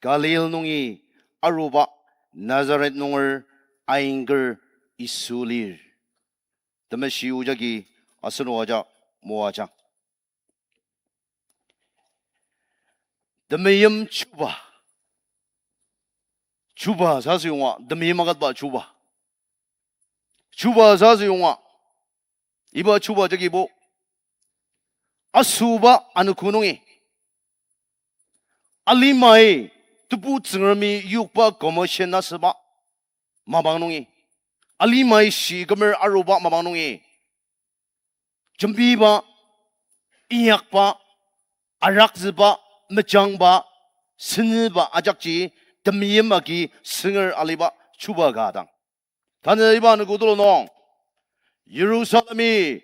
Galil nungi aruba Nazareth nunger ainger Yisu lir. Temeshi o jagi asenok ajak moajang. Temeim chuba. Chuba sasü yonga, temeim akatba chuba. Chuba sasü yonga. Iba chuba jagibo asüba anogo nungi, alimai Tebu Tsüngremi yokba commission asüba mapang nungi, alimai shi kümer aruba mapang nungi, jembiba, inyakba, arakzüba, mejangba, senüba ajakji temeim agi sünger aliba chuba ka dang. Tanü iba anogo tulu nung, Jerusalemi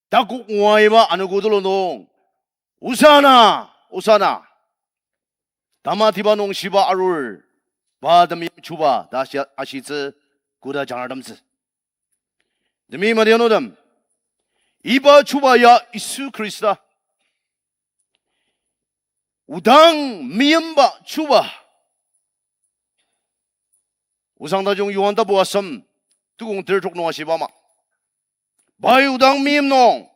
takok ngua iba anogo tulu nung, Hosanna, Hosanna. Tamatiba nung shiba arur, pa temeim chuba ta ashi-, ashitsü koda jangratemtsü. Temeim adianutem, iba chuba ya Yisu Khrista. Odang meimba chuba. Osangtajung Johan tapu asem, tukong ter trok nung ashiba ama, pai odang meim nung,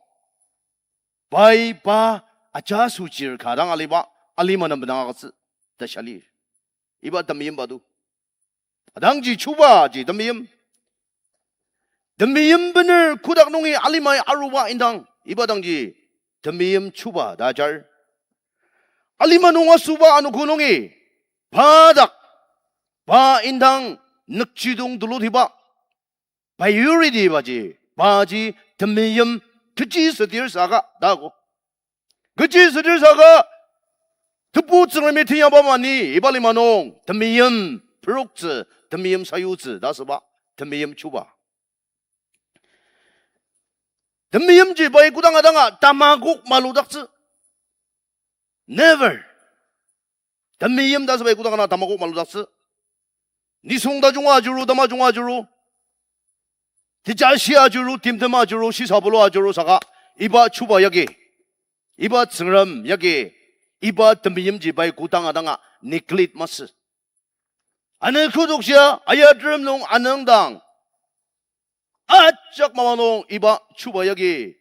pai pa ajaso chir ka dang aliba, alima nem benang agütsü ta shia lir. Iba temeimba to. Adangji chubaji temeim. Temeim bener kotak nungi alimai aruba indang, iba dangji temeim chuba ta ajar. Alima nung asüba anogo nungi, pa dak, pa indang nükjidong tulutiba, priority baji, paji temeim kechi südir saka ta ko. Kechi südir saka, Tebu Tsüngremi teyaba mani, iba lima nung temeim peroktsü, temeim sayutsü ta asüba, temeim chuba. Temeimji pai kodanga danga tamakok maludaktsü. Never. Temeim ta asüba pai kodanga danga tamakok maludaktsü. Nisung tajunga ajuru, tamajunga ajuru, tejashi ajuru, timtem ajuru, shisabulu ajuru saka, iba chuba yagi, iba Tsüngrem yagi, iba temeimji pai kodanga danga neglect masü. Ano kodakshia, ayatrem nung anüngdang, ajak mapa nung iba chuba yagi,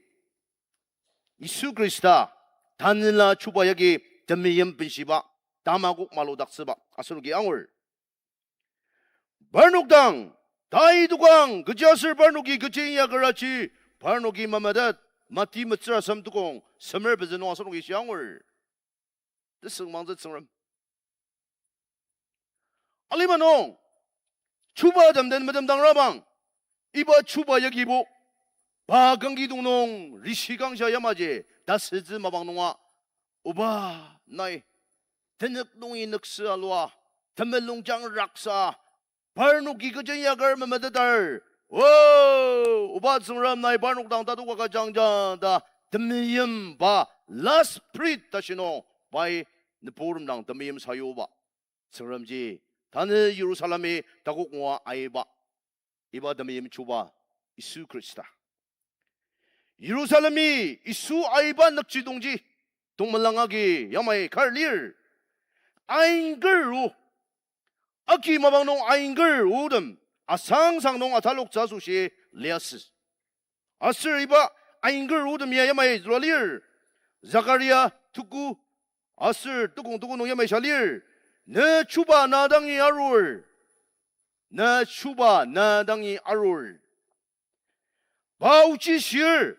Yisu Khrista, tanela chuba yagi temeim benshiba, tamakok maludaktsüba asenoki angur. Parnok dang, tai tukang, kechiaser parnoki kechi inyakeraji, parnoki memetet, Mati metsür asem tukong semer pezü nung asenoki shia angur. Tesüngmangtsü Tsüngrem. Alima nung, chuba temden metemdangrabang, iba chuba yagibo, pa kangkidong nung rishi kangshia yamaji tasütsü mapang nunga, oba nai, tenük nungi nüksa alua, temulung jang raksa, parnoki kechi inyaker memetetar, o, oba Tsüngrem nai parnok dang tatuka kajangja ta temeim pa last breath tashi nung pai nüburtem dang temeim sayuba Tsüngremji tanü Yirusalemi takok ngua aiba, iba temeim chuba Yisu Khrista. Yirusalemi Yisu aiba nükjidongji tongmelang agi yamai kar lir. Ainker o, aki mapang nung ainker otem asangsang nung ataloktsü asoshi liasü. Aser iba ainker otem ya yamai zülua lir. Zakaria tuku aser tukong tuku nung yamai sha lir. Ne chuba na dangi arur. Ne chuba na dangi arur. Pa ochi shir,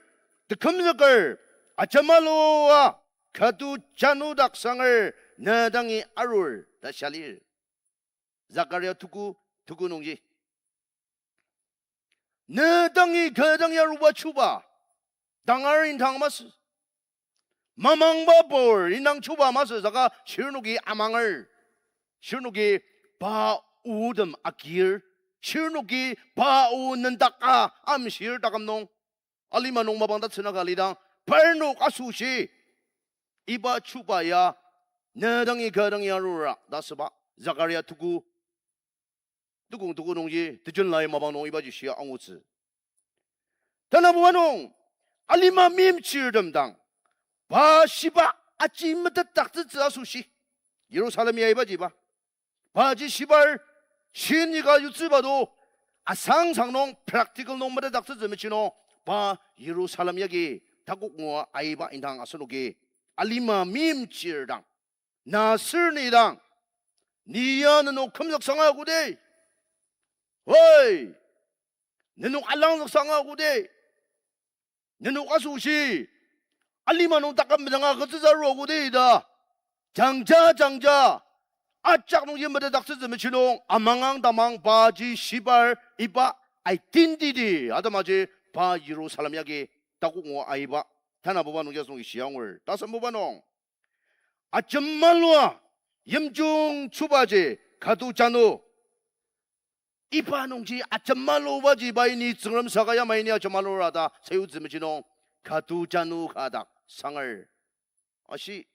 tekümzüker, ajemalua, katu janu dak sanger, ne dangi arur ta sha lir. Zakaria tuku, tuku nungji. Ne dangi kü dangi aruba chuba, tangar indang masü. Mamangba pur indang chuba masü saka shirnoki amanger. Shirnoki pa otem agir. Shirnoki pa o nendaka amshir taküm nung. Alima nung mapang tatsüka lidang, parnok asoshi iba chuba ya, ne dangi kü dangi arura ta süba, Zakaria tuku, tukong tuku nungji, tejünlai mapang nung ibaji shia angutsü. Tanabuba nung, alima meimchirtem dang, pa shiba aji metetdaktsütsü asoshi, Yirusalem ya ibajiba. Paji shibar, shinyi ka yutsüba do, asangsang nung practical nung metetdaktsütsü mechi nung, pa Yirusalem yagi takok ngua aiba indang asenoki, alima meimchir dang, na sür ni dang, ni ya nenok kümzüksanga koda, oi, nenok alangzüksanga koda, nenok asoshi alima nung taküm medanga agütsütsü aru koda ta, jangja jangja, ajak nungji metetdaktsütsü mechi nung amangang tamang paji shibar iba identity atemaji pa Yirusalem yagi takok ngua aiba, tanabuba nungji asenoki shia angur. Tasembuba nung, ajemalua, yimjung chubaji, katu janu. Iba nungji ajemalubaji pai ni Tsüngrem saka yamai ni ajemalura ta sayutsü mechi nung, katu janu ka dak sanger. Ashi,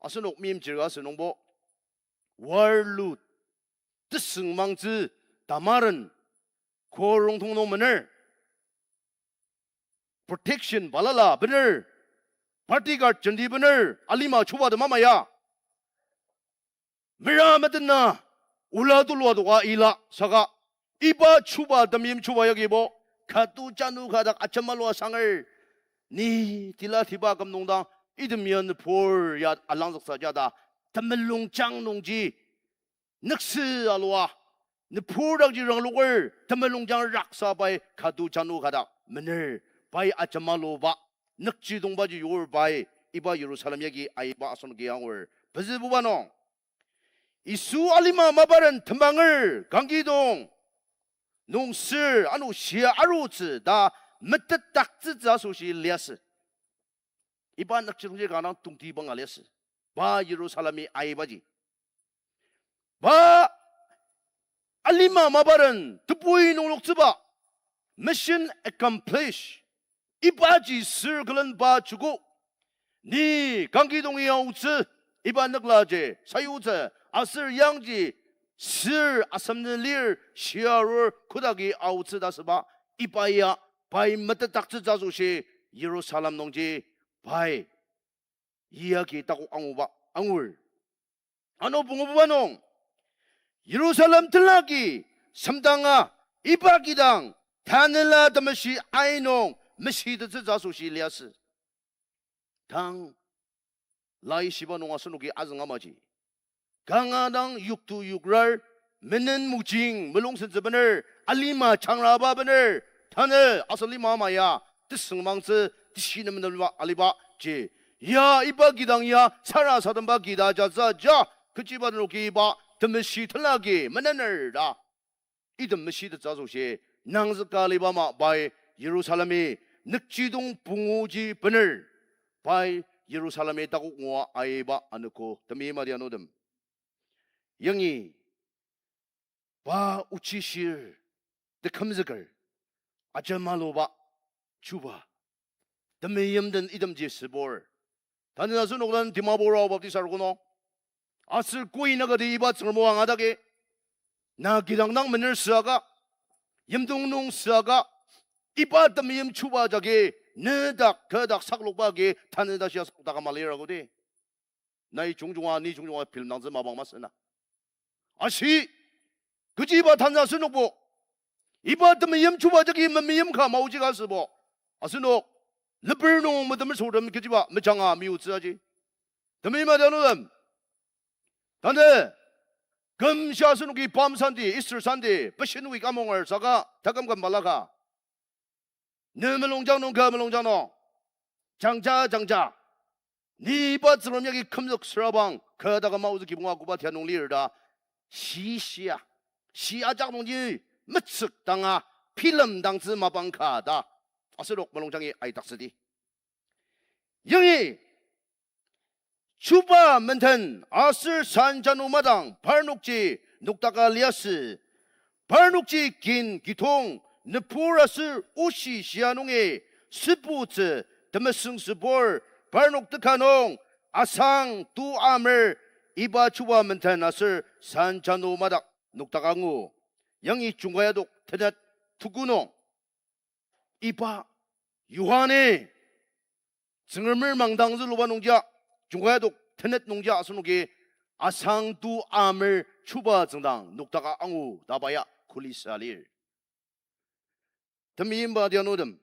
asenok meimchir ka asünungbo, warlord, tesüngmangtsü, tamaren, ko rongtong nung mener, protection balala bener, bodyguard jenti bener, alima chuba temama ya mera metena, ola tulua toka ila saka, iba chuba temeim chuba yagibo, katu janu ka dak ajemalua sanger, ni tila tiba küm nung dang, item ya nübur ya alangzüksa ja ta, temulungjang nungji nüksü alua, nübur dakji rangloker, temulungjang raksa pai katu janu ka dak mener, pai ajemaluba, nükjidongbaji yur pai, iba Yirusalem yagi aiba asenoki angur. Pezübuba nung, Yisu alima maparen tembanger kangkidong nung sür ano shia arutsü ta metetdaktsütsü asoshi liasü. Iba nükjidongji kanga tongtibanga liasü. Pa Yirusalemi aibaji, pa alima maparen tebui nungloktsüba, mission accomplished. Ibaji sür külen pa chuku, ni kangkidongi aotsü, iba nükla ji sayutsü, aser yangji sür asemnü lir, shia arur, kodaki aotsü ta süba, iba ya pai metetdaktsütsü asoshi Yirusalem nungji pai yagi takok anguba angur. Ano pungububa nung, Yirusalem tenlaki semdanga iba kidang Tanela Temeshi ai nung meshitettsütsü asoshi liasü. Tang laishiba nung asenoki azüng amaji, kanga dang yoktu yokrar, menen mojing mulungsentsü bener, alima changraba bener, tanü asen lima ama ya tesüngmangtsü, teshi nemenema aliba ji, ya iba kidang ya sarasademba kida jatsü ja, kechiba nenoki iba temeshi tenlaki menener ta item meshitettsü asoshi nangzüka aliba ama pai Yirusalemi nükjidong punguji bener, pai Yirusalemi takok ngua aiba anogo temeim adi anutem. Yangi pa ochishir, tekümzüker, ajemaluba, chuba, Temeim den itemji sübur. Tanü asenok den Dimapur Ao Baptist Arogo nung, aser koi nagati iba Tsüngrem o angadagi, na kidang dang mener süaka, yimdong nung süaka, iba temeim chuba jagi, nedak, kü dak saklokba agi, tanü tashi asenok taküm alir agudi. Nai jungjunga, ni jungjunga bilemdangtsü mapang masü na. Ashi, kechiba tanü asenokbo, iba temeim chuba jagi memeim ka maoji ka sübo, asenok leper nung metemer sütem kechiba mejanga meyutsü aji. Temeim adianutem, tanü kümsha asenoki Palm Sunday, Easter Sunday, Passion Week amonger saka taküm küm balaka, ne mulungjang nung, kü mulungjang nung, jangja jangja, ni iba Tsüngrem yagi kümzük sürabang, kü taküm aotsü kibonga koba tia nung lir ta, shi shia, shi ajak nungji metsük danga bilemdangtsü mapang ka ta asenok mulungjangi aidaktsüdi. Yangi chuba menden aser sanjanu madang parnokji noktaka liasü. Parnokji kin kitong nübur aser oshi shia nungi sübutsü temesüng sübur, parnok teka nung asang tu amer, iba chuba menden aser sanjanu madak noktaka angu. Yangi Jungkai adok tenet tuku nung, iba Yohane Tsüngremer mangdang züluba nungja, Jungkai adok tenet nungja asenoki asang tu amer chuba tsüngdang noktaka angu ta pa ya kuli sa lir. Temeimba adianutem,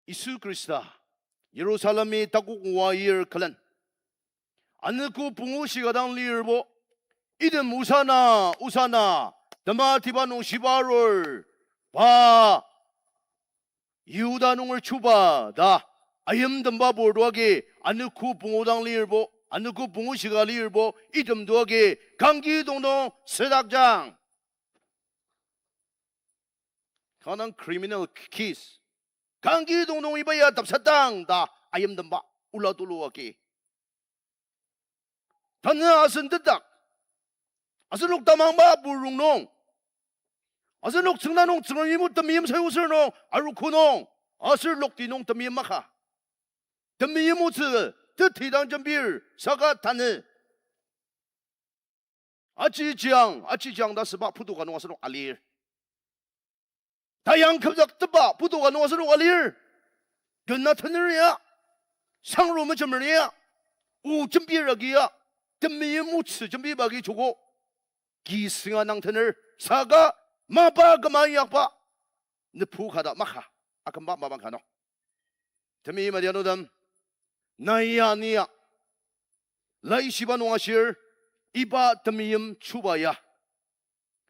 Yisu Khrista Yirusalemi takok ngua yir külen, anogo pungu shiga dang lirbo, item Osana, Osana, tematiba nung shiba arur, pa Yihuda nunger chuba ta ayimtemba purtu agi, anogo pungu dang lirbo, anogo pungu shiga lirbo, item tu agi kangki dong nung südakjang. Kanga dang criminal case. Kangki dong nung iba ya tapsadang ta ayimtemba ola tulu agi, tanü asen tetak, asenok tamangba purong nung, asenok tsüngda nung Tsüngrem yimo temeim sayutsür nung, arogo nung, aser lokti nung temeim maka. Temeim otsü teti dang jembir saka tanü ajijiang, ajijiang ta süba putu ka nung asenok alir. Tayang kümzük teba putu ka nung asenok alir. Kena tener ya, sangro mejemer ya, o jembir agi ya, temeim otsü jembiba agi joko, ki sünga nang tener saka mapa küma inyakba nübu ka ta maka, akümba mapang ka nung. Temeim adianutem, nai ya ni ya laishiba nung ashir, iba temeim chuba ya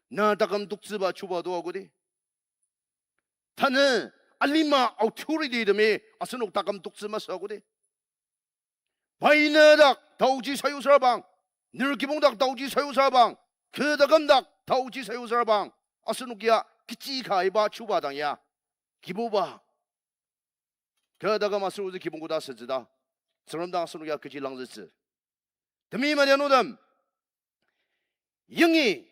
na taküm toktsüba chuba to agudi. Tanü alima authority temi asenok taküm toktsü masü agudi. Pai ne dak taoji sayutsürabang, ner kibong dak taoji sayutsürabang, kü taküm dak taoji sayutsürabang, asenok ya kechi ka iba chuba dang ya, Kibuba, kü taküm aser ozü kibong koda sütsü ta, Tsüngrem dang asenok ya kechi langzütsü. Temeim adianutem, yangi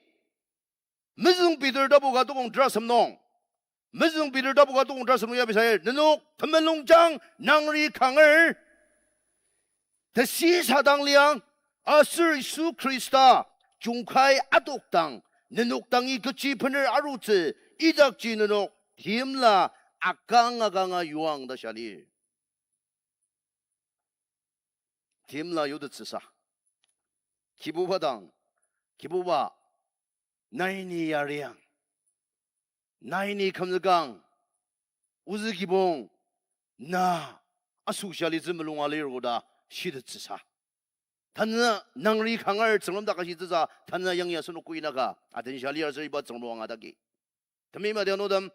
Mezüng Peter tapu ka tokong terasem nung, Mezüng Peter tapu ka tokong terasem nung ya bisayir, nenok temulungjang nangri kanger, tesi sadang liang, aser Yisu Khrista jungkai adokdang nenok dangi kechi bener arutsü, idakji nenok timla akang akanga yuang ta shia lir. Timla yutettsüsa, Kibuba dang, Kibuba, nai ni yariang, nai ni kümzükang, ozü kibong, na asoshi alitsü mulung alir koda shitettsüsa, tanü nangri kanger Tsüngrem dak ashitsüsa, tanü yangi asenok kuinaka atenshia lir aser iba Tsüngrem o angadagi. Temeim adianutem,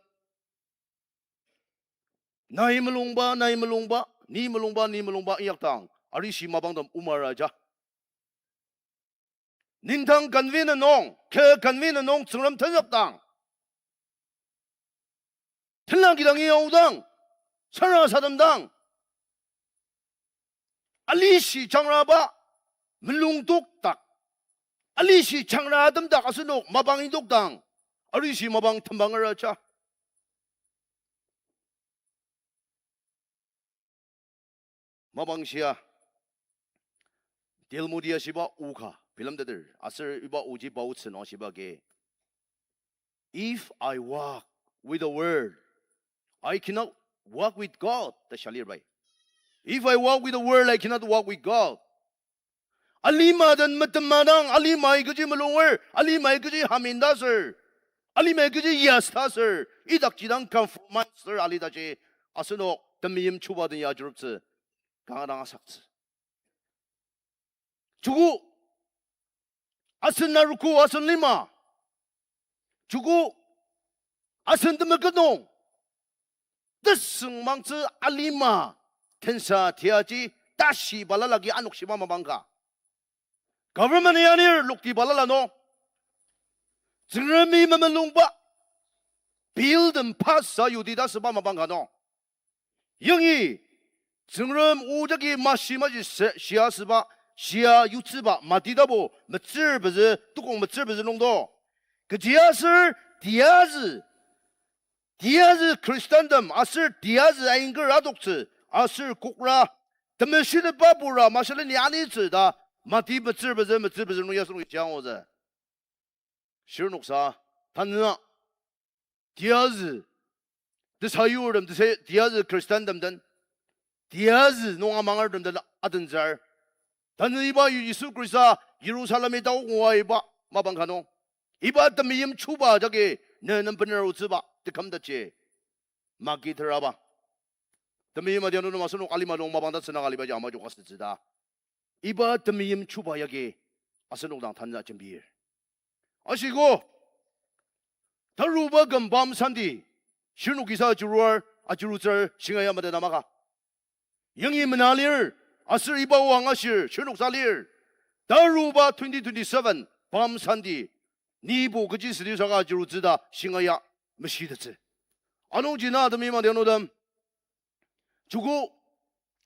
nai mulungba, nai mulungba, ni mulungba, ni mulungba inyakdang, arishi mapangtem omaraja. Nendang convenient nung, kü convenient nung Tsüngrem tenzükdang, tenla kidangi aodang, sarasademdang, alishi jangraba mulungdokdak, alishi jangra atemdak asenok mapang indokdang, arishi mapang tembang araja. mapang shia, Talmud ya shiba o ka bilemteter, aser iba oji paotsü nung ashiba agi, "If I walk with the world, I cannot walk with God," ta shia lir bai. "If I walk with the world, I cannot walk with God." Alima den metemadang, alimai kechi melunger, alimai kechi hamindaser, alimai kechi yasdaser, idakji dang compromise ser alitaji, asenok temeim chuba den ya ajuruptsü kanga dang asaktsü. Joko asen arogo, asen lima. Joko asen temeket nung tesüngmangtsü alima tensa tiaji tashi balala agi anok shiba mapang ka. Government ya lir lokti balala nung, Tsüngremi memelungba bill den pass sa yudi ta süba mapang ka nung, yangi Tsüngrem o jagi mashi maji se-, shia süba, shia yutsüba, Mati tapu metsür pezü, tukong metsür pezü nungdo. Kechiaser tiyazü, tiyazü Khristantem, aser tiyazü ainker adoktsü, aser kokra, temeshitepba pura, mashaleni anitsü ta, Mati metsür pezü, metsür pezü nung ya asenok ijangotsü. Shirnoksa, tanü tiyazü, tesayurtem, tesa-, tiyazü Khristantem den, tiyazü nung amangertem den atentsür. Tanü iba Yisu Khrista Yirusalemi takok ngua iba mapang ka nung, iba temeim chuba jagi ne nem bener aotsüba tekümtetji magi teraba. Temeim adianu nem asenok alima nung mapang tatsüna ka alibaji ama jok asütsü ta, iba temeim chuba yagi asenok dang tanü jembir. Ashiko, taruba küm Palm Sunday, shirnok kisa ajuruar, ajurutsür shinga ya mada namaka. Yangi mena lir, aser iba o angashir, shirnoksa lir. Taruba twenty twenty-seven Palm Sunday, nibo kechi südi saka ajurutsü ta shinga ya meshitettsü. Anungji na temeim adianutem, joko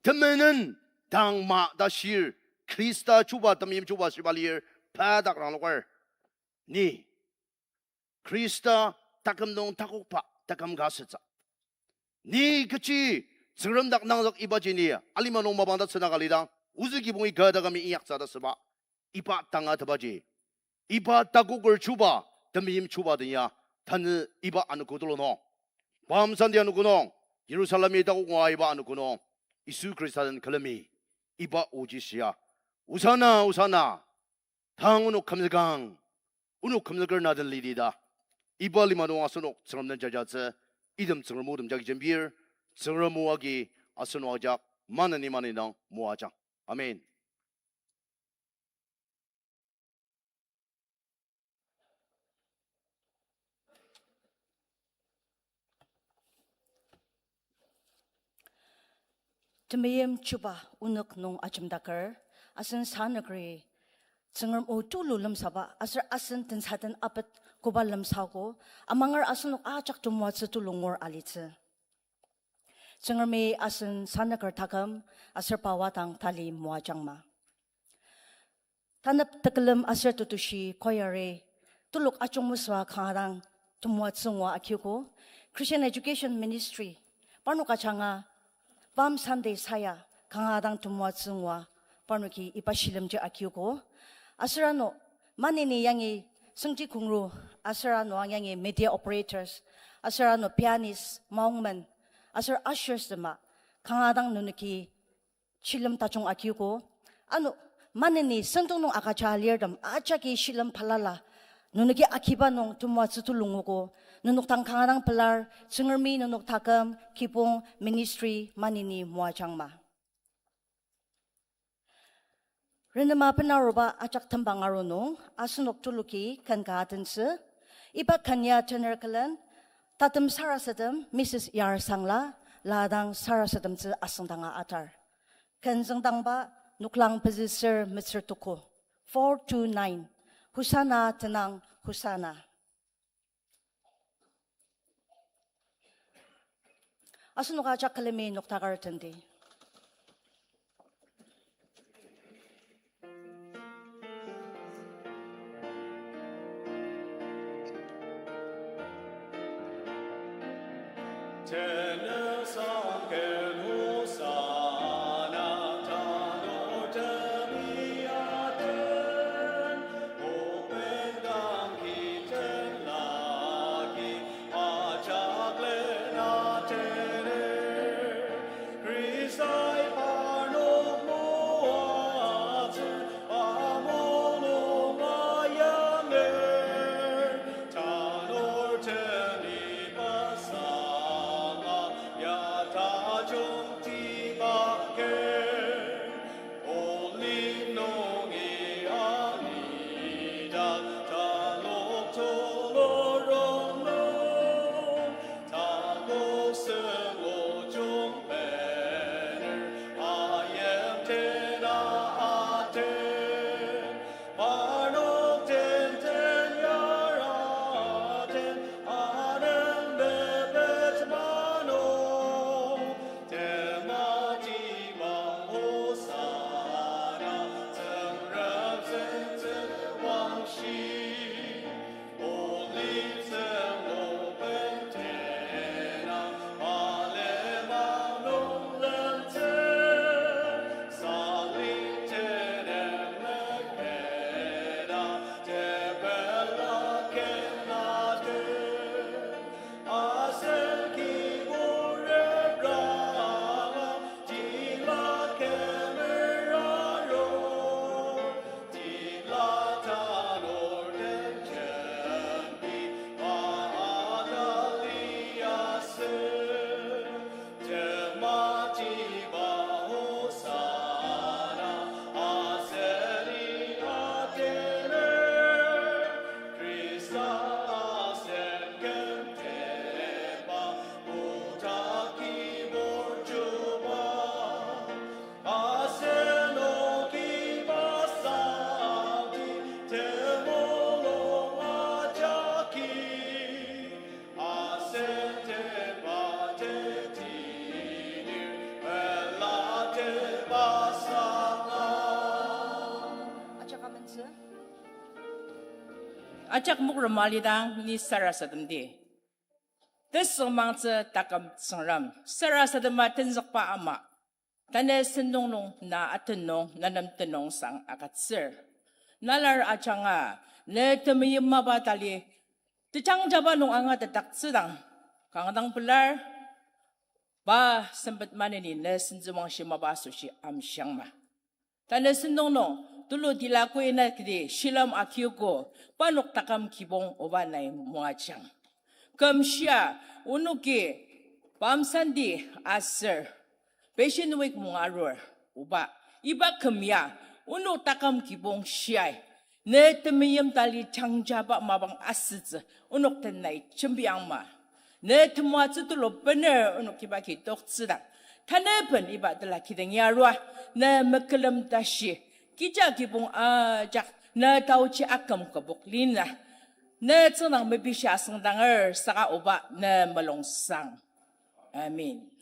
temenen tangma ta shir, Khrista chuba temeim chuba shiba lir, pa dak rangloker. Ni Khrista taküm nung takokba taküm ka asütsü. Ni kechi Tsüngrem dak nangzük ibaji ni alima nung mapang tatsüna ka lidang, ozü kibongi kü takümi inyaktsü ta süba, iba tangatetbaji, iba takoker chuba, temeim chuba den ya, tanü iba anogo tulu nung, Palm Sunday anogo nung, Yirusalemi takok ngua iba anogo nung, Yisu Khrista den külemi iba oji shia, Osana, Osana, tang onok kümzükang, onok kümzüker na den lidi ta, iba lima nung asenok Tsüngrem den jajatsü, item Tsüngrem o tem jagi jembir, Tsüngrem o agi asenok ajak maneni maneni dang moajang. Amen. Temeim chuba onok nung ajemdaker, asen sanükri Tsüngrem o tulu lemsaba, aser asen tensaten apet koba lemsaogo, amanger asenok ajak temoatsü tulu ngur alitsü. Tsüngremi asen sanüker taküm aser pa wadang tali moajangma. Tanep tekülem aser tetushi choir-i telok ajungmesüa kanga dang temoatsü ngua akiogo. Christian Education Ministry, parnok ajanga Palm Sunday saya kanga dang temoatsü ngua parnoki iba shilemji akiogo. Aser ano maneni yangi Sengji Kongru, aser ano ang yangi media operators, aser ano pianist, maongmen, aser ushers tema kanga dang nenoki shilem tajung akiogo. Ano maneni sentong nung agüja alirtem ajaki shilem balala, nenoki akiba nung temoatsü tulu nguogo. Nenok dang kanga dang pelar, Tsüngremi nenok taküm, kibong, ministry maneni moajangma. Renema benaruba ajak tembang aru nung asenok tuluki ken ka atentsü. Iba ken ya tener külen tatem sarasadem Missus Yar Sangla, la dang sarasademtsü asüngdanga atar. Ken züngdangba noklang pezü ser metsür tuku, four two nine. Hosanna tenang, Hosanna. Asenok ajak külemi noktaker tendi. Tenüsangken Hosanna. Ajak mokrema lidang ni sarasademdi. Tesüngmangtsü taküm Tsüngrem, sarasadema tenzükba ama. Tanü sentong nung na atenung, na nem tenüngsang agütsür. Nalar ajanga, ne temeim mapa tali, tejangjaba nung angatetdaktsüdang, kanga dang pelar, pa sempet maneni ne sentsüwangshi mapa asoshi amshiangma. Tanü sentong nung, tulu tila koina kidi shilem akiogo, parnok taküm kibong oba nai moajang. Küm shia, onoki Palm Sunday aser Passion Week mung arur, oba, iba küm ya, onok taküm kibong shiai, ne temeim tali jangjaba mapang asütsü, onok den nai jembiangma. Ne temoatsü tulu bener onok iba ki toktsüdang, tanü ben iba tela kidang yarua, ne mekülem tashi, kija kibong ajak, ne taoji aküm kübok lina, ne tsüngdang mepishi asüngdanger saka oba ne mulungsang. Amen.